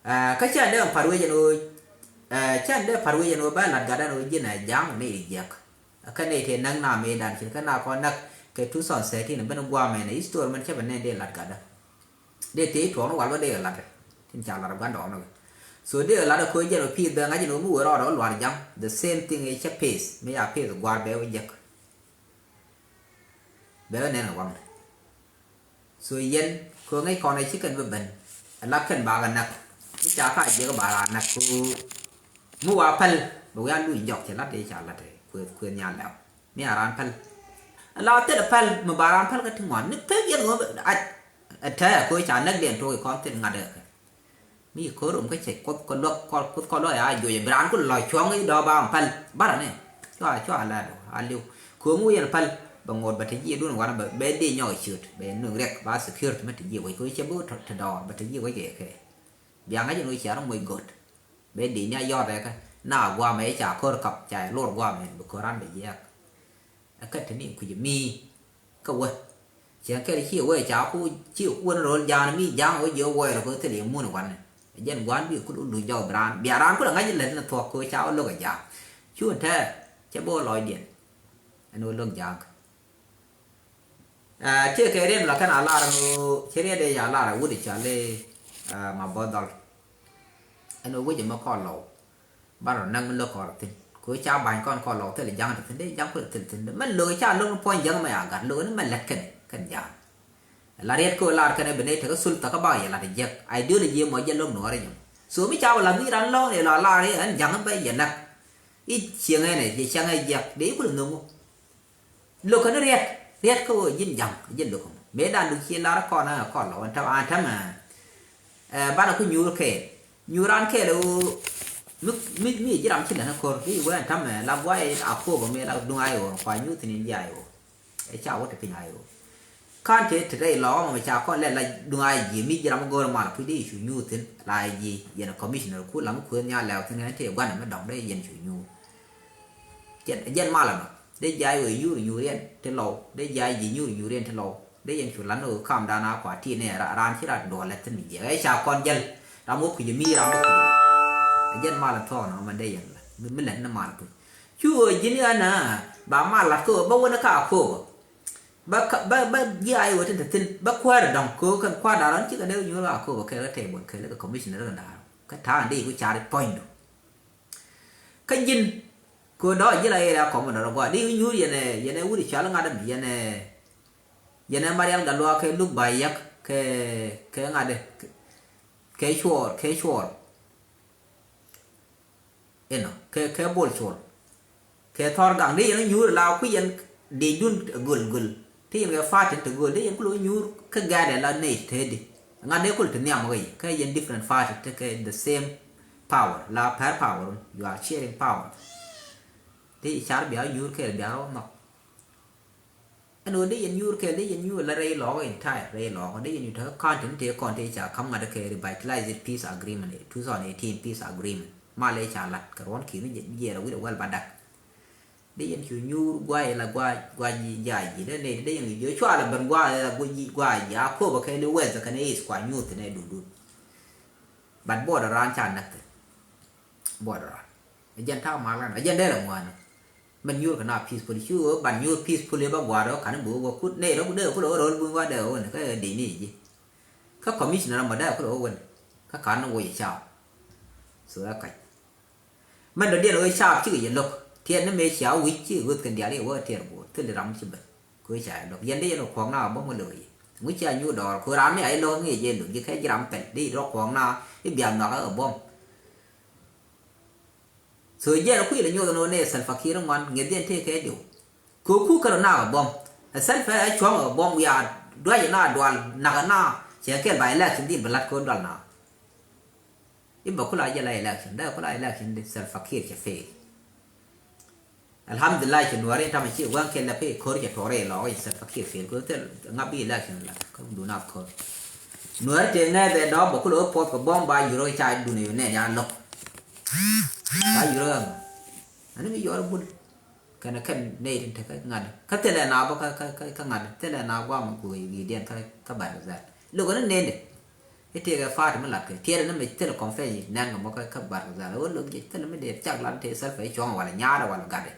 Ɛ kä cɛn dee par wecɛn ɣöö ɛ cɛn dee par wecɛn ɣöö bɛ lat gatdan ɣöö ji̱n ɛ ja̱a̱ŋ ni i̱ jiɛk. Kä nɛy tëë näk na mëëdan cin kä na kɔn näk kɛ two thousand thirteen ben gua̱a̱mɛ nɛ history mɛn cä bɛ nɛn dee lat gatdan. Dee tëë tuɔɔk ni wal bä dee lat tin ca lat ɛ gua̱n dɔɔk ni kɛ. So dee lat ɛ koc jɛn ɣöö pi̱i̱th bɛ ŋa̱c in ɣöö mi wee rɔɔdɛ wä luar ja̱ŋ the same thing ɛ cä pi̱i̱th mi ya pi̱i̱th gua̱a̱r bɛ wä jiɛk. Bɛ wä nɛn ɛ waŋdɛ. So yɛn kɛ ŋäc kɔn ɛ ci kɛn bä ben. Ɛ la kɛn bakɛ näk mi ca ka jiɛk ba raan näk kɛ mi wa päl bɛ wian luny jɔk cɛ lat ɛ ca lat ɛ kueth kueth nhial lɛw mi a raan päl. Ɛ la thil ɛ päl mi ba raan päl kä ti ŋuan ni pek yɛn ŋuan ɛ tɛɛ ɛ koc ca näk diɛn tuɔk i kɔn thil ŋa̱t ɛ kɛ. Mi ko̱r rum kä cɛ kuoth kɔ luäk kɔ kuoth kɔ luäk ya juɔc bi raan ku lɔ cuɔ̱ŋ i̱ dɔ̱ ba päl. Barɛ ni cua cua la dɔ̱ a liw. Ko̱ŋ wi̱i̱ yɛn päl bɛ ŋot bɛ te jiɛ duun wanɛ bɛ dee nyɔk ciöt bɛ nuŋ riɛk ba security mɛ te jiɛ wec ko̱ cɛ bi te dɔɔr bɛ te jiɛ wec kɛ kɛ. Bia ŋa̱c in wec ciar moc go̱t. Bɛ dee ni a yɔt rɛkä na guamɛ ca ko̱r kap ca lor guamɛ bi ko̱r ran bɛ jiɛk. Ɛ kä te ni kui̱c mi. Kä wä ciɛŋ kɛl ci wee ca ku ci wä ni ro̱l ja̱a̱n mi ja̱a̱n wä jiɛ wä rɔ kɛ thil yɛ mun wanɛ. Jɛn gua̱a̱n bi kul wä luny jɔk bi raan bia raan kulɛ ŋa̱c lät ni thuɔ̱k kɛ ca wä lo̱k ɛ ja̱a̱n. Cu tɛɛr cɛ bi wä lɔcdiɛn. Ɛn wä lo̱k ja̱a̱n. Ɛ tiɛ kɛ riɛn la kɛn a lar ɛn wä ci riɛn dee ca lar ɛ wut i̱ ca lee ma bä dhɔl. Ɛn wä wec ɛmɛ kɔn lɔw. Ban rɔ näk mi lo̱k kɔn rɔ thi̱n kɛ ca ba̱ny kɔn kɔn lɔk thil ja̱ŋ ti thi̱n dee ja̱ŋ kulɛ thil thi̱n dee mɛn lo̱k ca lo̱k ni puɔ̱ny ja̱ŋ mɛ ya gat lo̱k ni mɛ lɛt kɛn kɛn ja̱ŋ. La riɛt kɛ lar kɛn bi nɛy tekä sul thakä bak yɛ lat jiɛk ideology mɔ jɛ lo̱k nuɔɔri jɛ mɔ. So mi ca wä la mi ran lɔ̱k ni la lar yɛ ɛn ja̱ŋ bɛ yɛ näk. I̱ cieŋ ɛn ɛ yɛ cieŋ ɛ jiɛk dee i̱ kulɛ nho̱ŋ. Lo̱k kɛn riɛt riɛt kä ɣöö ji̱n ja̱ŋ ji̱n lo̱k kɛn mëë dan du ci lar kɔn ɛ kɔn lɔ ɛn tɛm an tɛm ɛ. Ɛ banɛ ku nyuur kɛɛl nyuur an kɛɛl ɛ ɣöö mi mi mi ji̱ ram ci lɛn ɛ ko̱r ri wee ɛn tɛm ɛ la guay a kuɔk ɛ mëë la duŋ ay ɣöö kua nyuur thi̱n in ji̱ ay ɣöö. Ɛ ca wä te piny ay ɣöö kan te te rɛy lɔ ɔmɔ ca kɔn lɛ la duŋ ay ji̱ mi ji̱ ram go̱o̱r mal puc dee cu nyuur thi̱n la ay ji̱ yɛn commissioner ku lam kuëë nhial lɛw thi̱n kɛn te guanɛ mi dɔŋ dee yɛn cu nyuur. Jɛn jɛn mal ɛnɔ. Dee jiac wee nyuur nyuuriɛn ti lɔw. Dee jiac ji̱ nyuur nyuuriɛn ti lɔw. Dee yɛn cu la̱t ni ɣöö kam dan a kua ti nɛ ra-, raan ci rat duɔl lät thi̱n mi jiɛk. Ɛ ca kɔn jäl. Ram wä kui̱c mi ram wä kui̱c. Ɛ jɛn mal ɛ thuɔ̱k nɔ mɛn dee yɛn la. Mi, mi lät ni mal kui̱c. Cu ɣöö ji̱n ɣän a ba mal lat kä ɣöö ba wä ni ka Akobo. Ba ka, ba, ba jiac wee tin te thi̱n. Ba kuäär dɔ̱ŋ kä ɣöö kɛn kua̱r da̱a̱r ɣän cikɛ dee wä nyuur Akobo kɛɛl kä table kɛɛl kä commissioner kä da̱a̱r. Kä ta̱a̱ in dee ku car i̱ puɔ̱nydu. Kä ji̱n kɛ ɣöö dɔ̱k ji̱ la area commandant rɔ gua̱a̱r di nyuur yɛn ɛ, yɛn ɛ wut i̱ cɔal ŋa̱t ɛmɛ, yɛn ɛ, yɛn ɛ Marial Gatluak kɛ Luk Bayak kɛ, kɛ ŋa̱t ɛ, kɛ Cuɔɔr, kɛ Cuɔɔr. Inɔ kɛ, kɛ Bol Cuɔl kɛ Thɔr Gaŋ di yɛn nyuur la kui̱ yɛn di dun göl göl. Ti yɛn kɛ fatin ti göl di yɛn kulo nyuur kä gɛɛdɛ la ney tedi. Ŋa̱t dee kul ti nhiam kä yɛ kä yɛn different party ti kɛ the same power la per power, you are sharing power. Ti car bia nyuur kɛ bia rɔ nhɔk. Ɛn ɣöö dee yɛn nyuur kɛ dee yɛn nyuur la rɛy lɔɔk entire rɛy lɔɔk dee yɛn nyuur te kɔn tin te kɔn te ca kam ŋa̱t kɛ revitalized peace agreement, two thousand eighteen peace agreement. Ma lɛ ca lat kɛ ruɔn ki̱n jiɛɛr a wi̱r a wɛl ba dak. Dee yɛn cu nyuur guay la guay guay ji̱ jaay ji̱ dee ney dee yɛn cu cua la ben guay la guay ji̱ guay ji̱ a kop a kɛ li west kɛ ni east kua nyuur thin ɛ dundun. But border ran ca näk thin. Border ran a jɛn ta̱a̱ mal kan a jɛn dee la ŋuan. Mɛn nyuur kɛ na peaceful cu ban nyuur peaceful ba gua̱a̱r ɔ kan bi wä kut ney rɔ dee kul ɔ rɔl bun gua̱a̱r dee ɔ wän kä dee ni ji̱. Kä commissioner mɔ dee kul ɔ wän kä kan ni wä ca. So ɛ kac. Mɛn dɔ̱diɛn ɣöö caap cikɛ yɛ lo̱k tiɛt ni mëë cia wi̱c ci ɣöth kɛn diaal i̱ wä tiɛt guɔ̱ɔ̱r thil ram ci ben. Kɛ ɣöö ca yɛ lo̱k yɛn dee yɛn ɣöö kuɔ̱k na bä ŋuä lo̱k yɛ ŋui̱ cia nyuur dɔɔr kɛ ɣöö ram mi a yɛ lo̱k ŋi̱i̱c yɛ lo̱k ji̱ kɛ ji̱ ram pɛl dee yɛ rɔ kuɔ̱k na i̱ biam nhɔakä ɛ buɔ̱m. So jiɛn kui̱ lɛ nyoth ɛn ɣöö nɛ Salva Kiir ŋuan ŋi̱eth yɛn tëë kɛ diw. Kɛ ɣöö kuk kärɔ nak ɛ buɔ̱m ɛ Salva ɛ cuɔ̱ŋ ɛ buɔ̱m wiaa duac ɛ na dual nak ɛ na cɛ kɛl ba election dhil bi la̱t kɛ ɣöö dual na. I̱ bɛ kula jɛ la election dee kula election di Salva Kiir cɛ fail. Alhamdulillah cɛ nuɔri in tamɛ ci waŋ kɛl la pay ko̱r cɛ tuɔrɛ ilɔk i̱ Salva Kiir fail kɛ thil ŋa̱p bi election la kä du na ko̱r. Nuɔri tëë ŋɛth ɛ dɔɔk bɛ kula wä puɔth kɛ buɔ̱m ba yurä ca duni yu nɛn ya lo̱k. Ba yurä ɣä ŋa̱ ani mi yɔr bul. Kɛn kɛn nɛy tin te kä ŋa̱t kä thilɛ na bä kä kä kä ŋa̱t thilɛ na guam ku wi̱i̱diɛn kä kä Bargazal. Lo̱k ni nende. I̱ tiɛkɛ fa̱a̱t mi lat kɛ tiɛɛr ni mɛ thilɛ kɔn fɛny nɛn kɛ mɔ kä kä Bargazal. Wä lo̱k ji̱ thilɛ mi dee cak lat te Salva i̱ cuɔ̱ŋ wala nyaarɛ wala gatdɛ.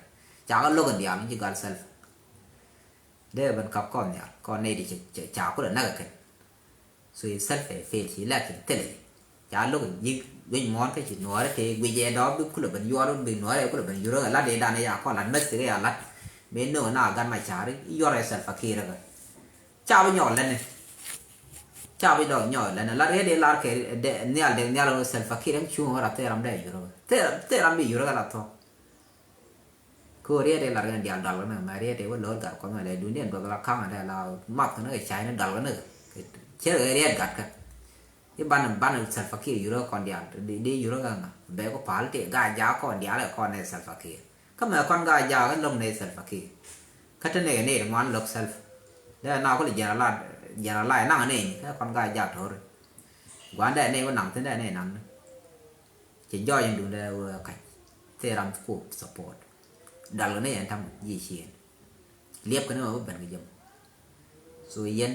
Ca kä lo̱k in diaal ni ji̱ gal Salva. Dee ben kap kɔn nhial kɔn nɛy di ca kulɛ näk kɛ kɛn. So i̱ Salva ɛ fail ci lɛk ci thilɛ. Ca lo̱k ji̱ guic muɔ̱ɔ̱n kä ci nuɔɔrɛ te guic ɛ dɔɔk bi kulɛ ben yuɔr bi nuɔɔrɛ kulɛ ben yurä kɛ lat i̱ dan ɛ ya kɔn lat mɛth kɛ ya lat. Mëë no̱o̱ŋ na gat ma ca̱ri i̱ yuɔr ɛ Salva Kiir kä. Ca bi nyɔk lɛni. Ca bi dɔɔk nyɔk lɛni lat riet i̱ lar kɛ dɛ nhial dɛ nhial ɛ Salva Kiir ɛn cuŋ ɛ rat thil ram dee yurä kɛ thil ram bi yurä kɛ lat thɔk. Kɛ ɣöö riet i̱ lar kɛn diaal dɔal kɛ ni mɛ riet i̱ wä lo̱r gat kɔn mɛ lɛ duŋdiɛn duɔth la ka̱ŋ dee la math kɛn kɛ cay ni dɔal kɛ ni. Cɛ kɛ riet gat kɛ i̱ ban ban Salva Kiir yurä kɔn diaal di yurä kɛ ŋa bɛ kɛ pal ti ga ja kɔn diaal kɛ kɔn ni Salva Kiir. Kä mɛ kɔn ga ja kɛ lo̱ŋ ni Salva Kiir. Kä te ni kɛ ni ri ŋuan lo̱k Salva dee na kul jɛn a la jɛn a la naŋ ni kɛ kɔn ga ja to̱ri. Guan dee ni wä naŋ thin dee ni naŋ ni. Ci jɔɔc in duundɛ wee kac thil ram ku support. Dal kɛ ni yɛn tam ji̱ ciën liɛp kɛ ni wee ben kɛ jɛ mɔ. So yɛn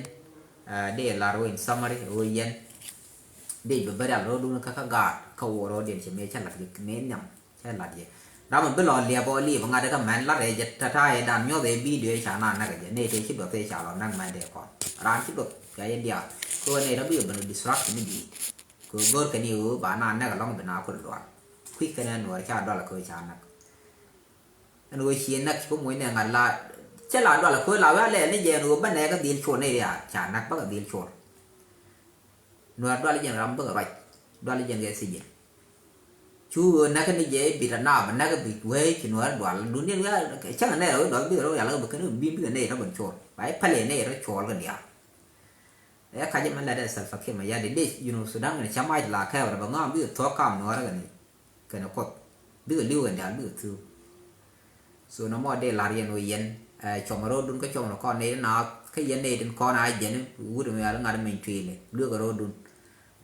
dee lar wee in summary wee yɛn dee bɛ bä rial ro̱o̱dun kä kä gaat kä woo ro̱o̱diɛn ci mëë cä lat jɛ mëë nhiam cä lat jɛ. Ram mi bi lɔ liɛp ɔ liɛp ŋa̱t kä mɛn lat rɛy jɛ tata yɛ dan nyuɔth ɛ video ca na näk jɛ nɛy tëë ci duɔth ɛ ca lɔ näk mɛn dee kɔn ran ci duɔth ca yɛ diaal. Kɛ wee nɛy ram bi ben distract mi di̱i̱t. Kɛ go̱o̱r kɛn i̱ ɣöö ba na nɛk alɔŋ bi na kul dual. Kui̱ kɛn ɛn nuɔɔr ca dual kɛ ɣöö ca näk. Ɛn ɣöö ci näk ci kä moc nɛ ŋa̱t la cɛ la dual kɛ ɣöö la wee a lɛɛl ni jɛ ɛn ɣöö bä nɛɛk kä dhil cuɔl ni riaal ca näk bä kɛ dhil cuɔl. Nuɔɔr dual jɛn ram bä kɛ ruac dual jɛn kɛ thijin. Cu ɣöö näk ni jɛ i̱ bit a na bä näk i̱ bit wee ci nuɔɔr dual duundien wee cäŋ nɛy rɔ i̱ dual bikɛ rɔ yal kä bä kɛn i̱ bi bikɛ nɛy rɔ ben cuɔl ba i̱ päl i̱ nɛy rɔ cuɔl kɛ diaal. Ɛ kac mɛ lɛt ɛ Salva Kiir mɛ ya di dec Junub Sudan kɛn ca mac la kɛɛp rɛ bɛ ŋa̱a̱m bikɛ thuɔ̱k kam nuɔ̱ɔ̱rä kɛn kɛn kuɔth bikɛ li̱w kɛn diaal bikɛ thi̱w. So nɔmɔ dee la̱r yɛn wä yɛn ɛ cuɔmɛ ro̱o̱dun kä cuɔmɛ kɔn nɛy ti naath kä yɛn nɛy tin kɔn a jɛn wut mi al ŋa̱t mɛny tui̱lɛ lueekɛ ro̱o̱dun.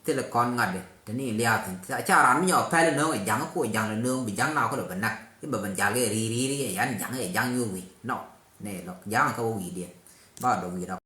Thilɛ kɔn ŋa̱t di te ni lia̱a̱ thi̱n ca raan mi nyɔk pɛl nööŋ ɛ ja̱ŋ ku ja̱ŋ lɛ nööŋ bi ja̱ŋ na kulɛ bɛ näk. I̱ bɛ ben jal kɛ ri̱i̱ri̱i̱ri ɛ yan ja̱ŋ ɛ ja̱ŋ nyuur wi̱i̱ nɔ. Nɛ lɔk ja̱ŋ kä wä wi̱i̱diɛn ba dɔ̱ŋ wi̱i̱ dɔ̱ŋ.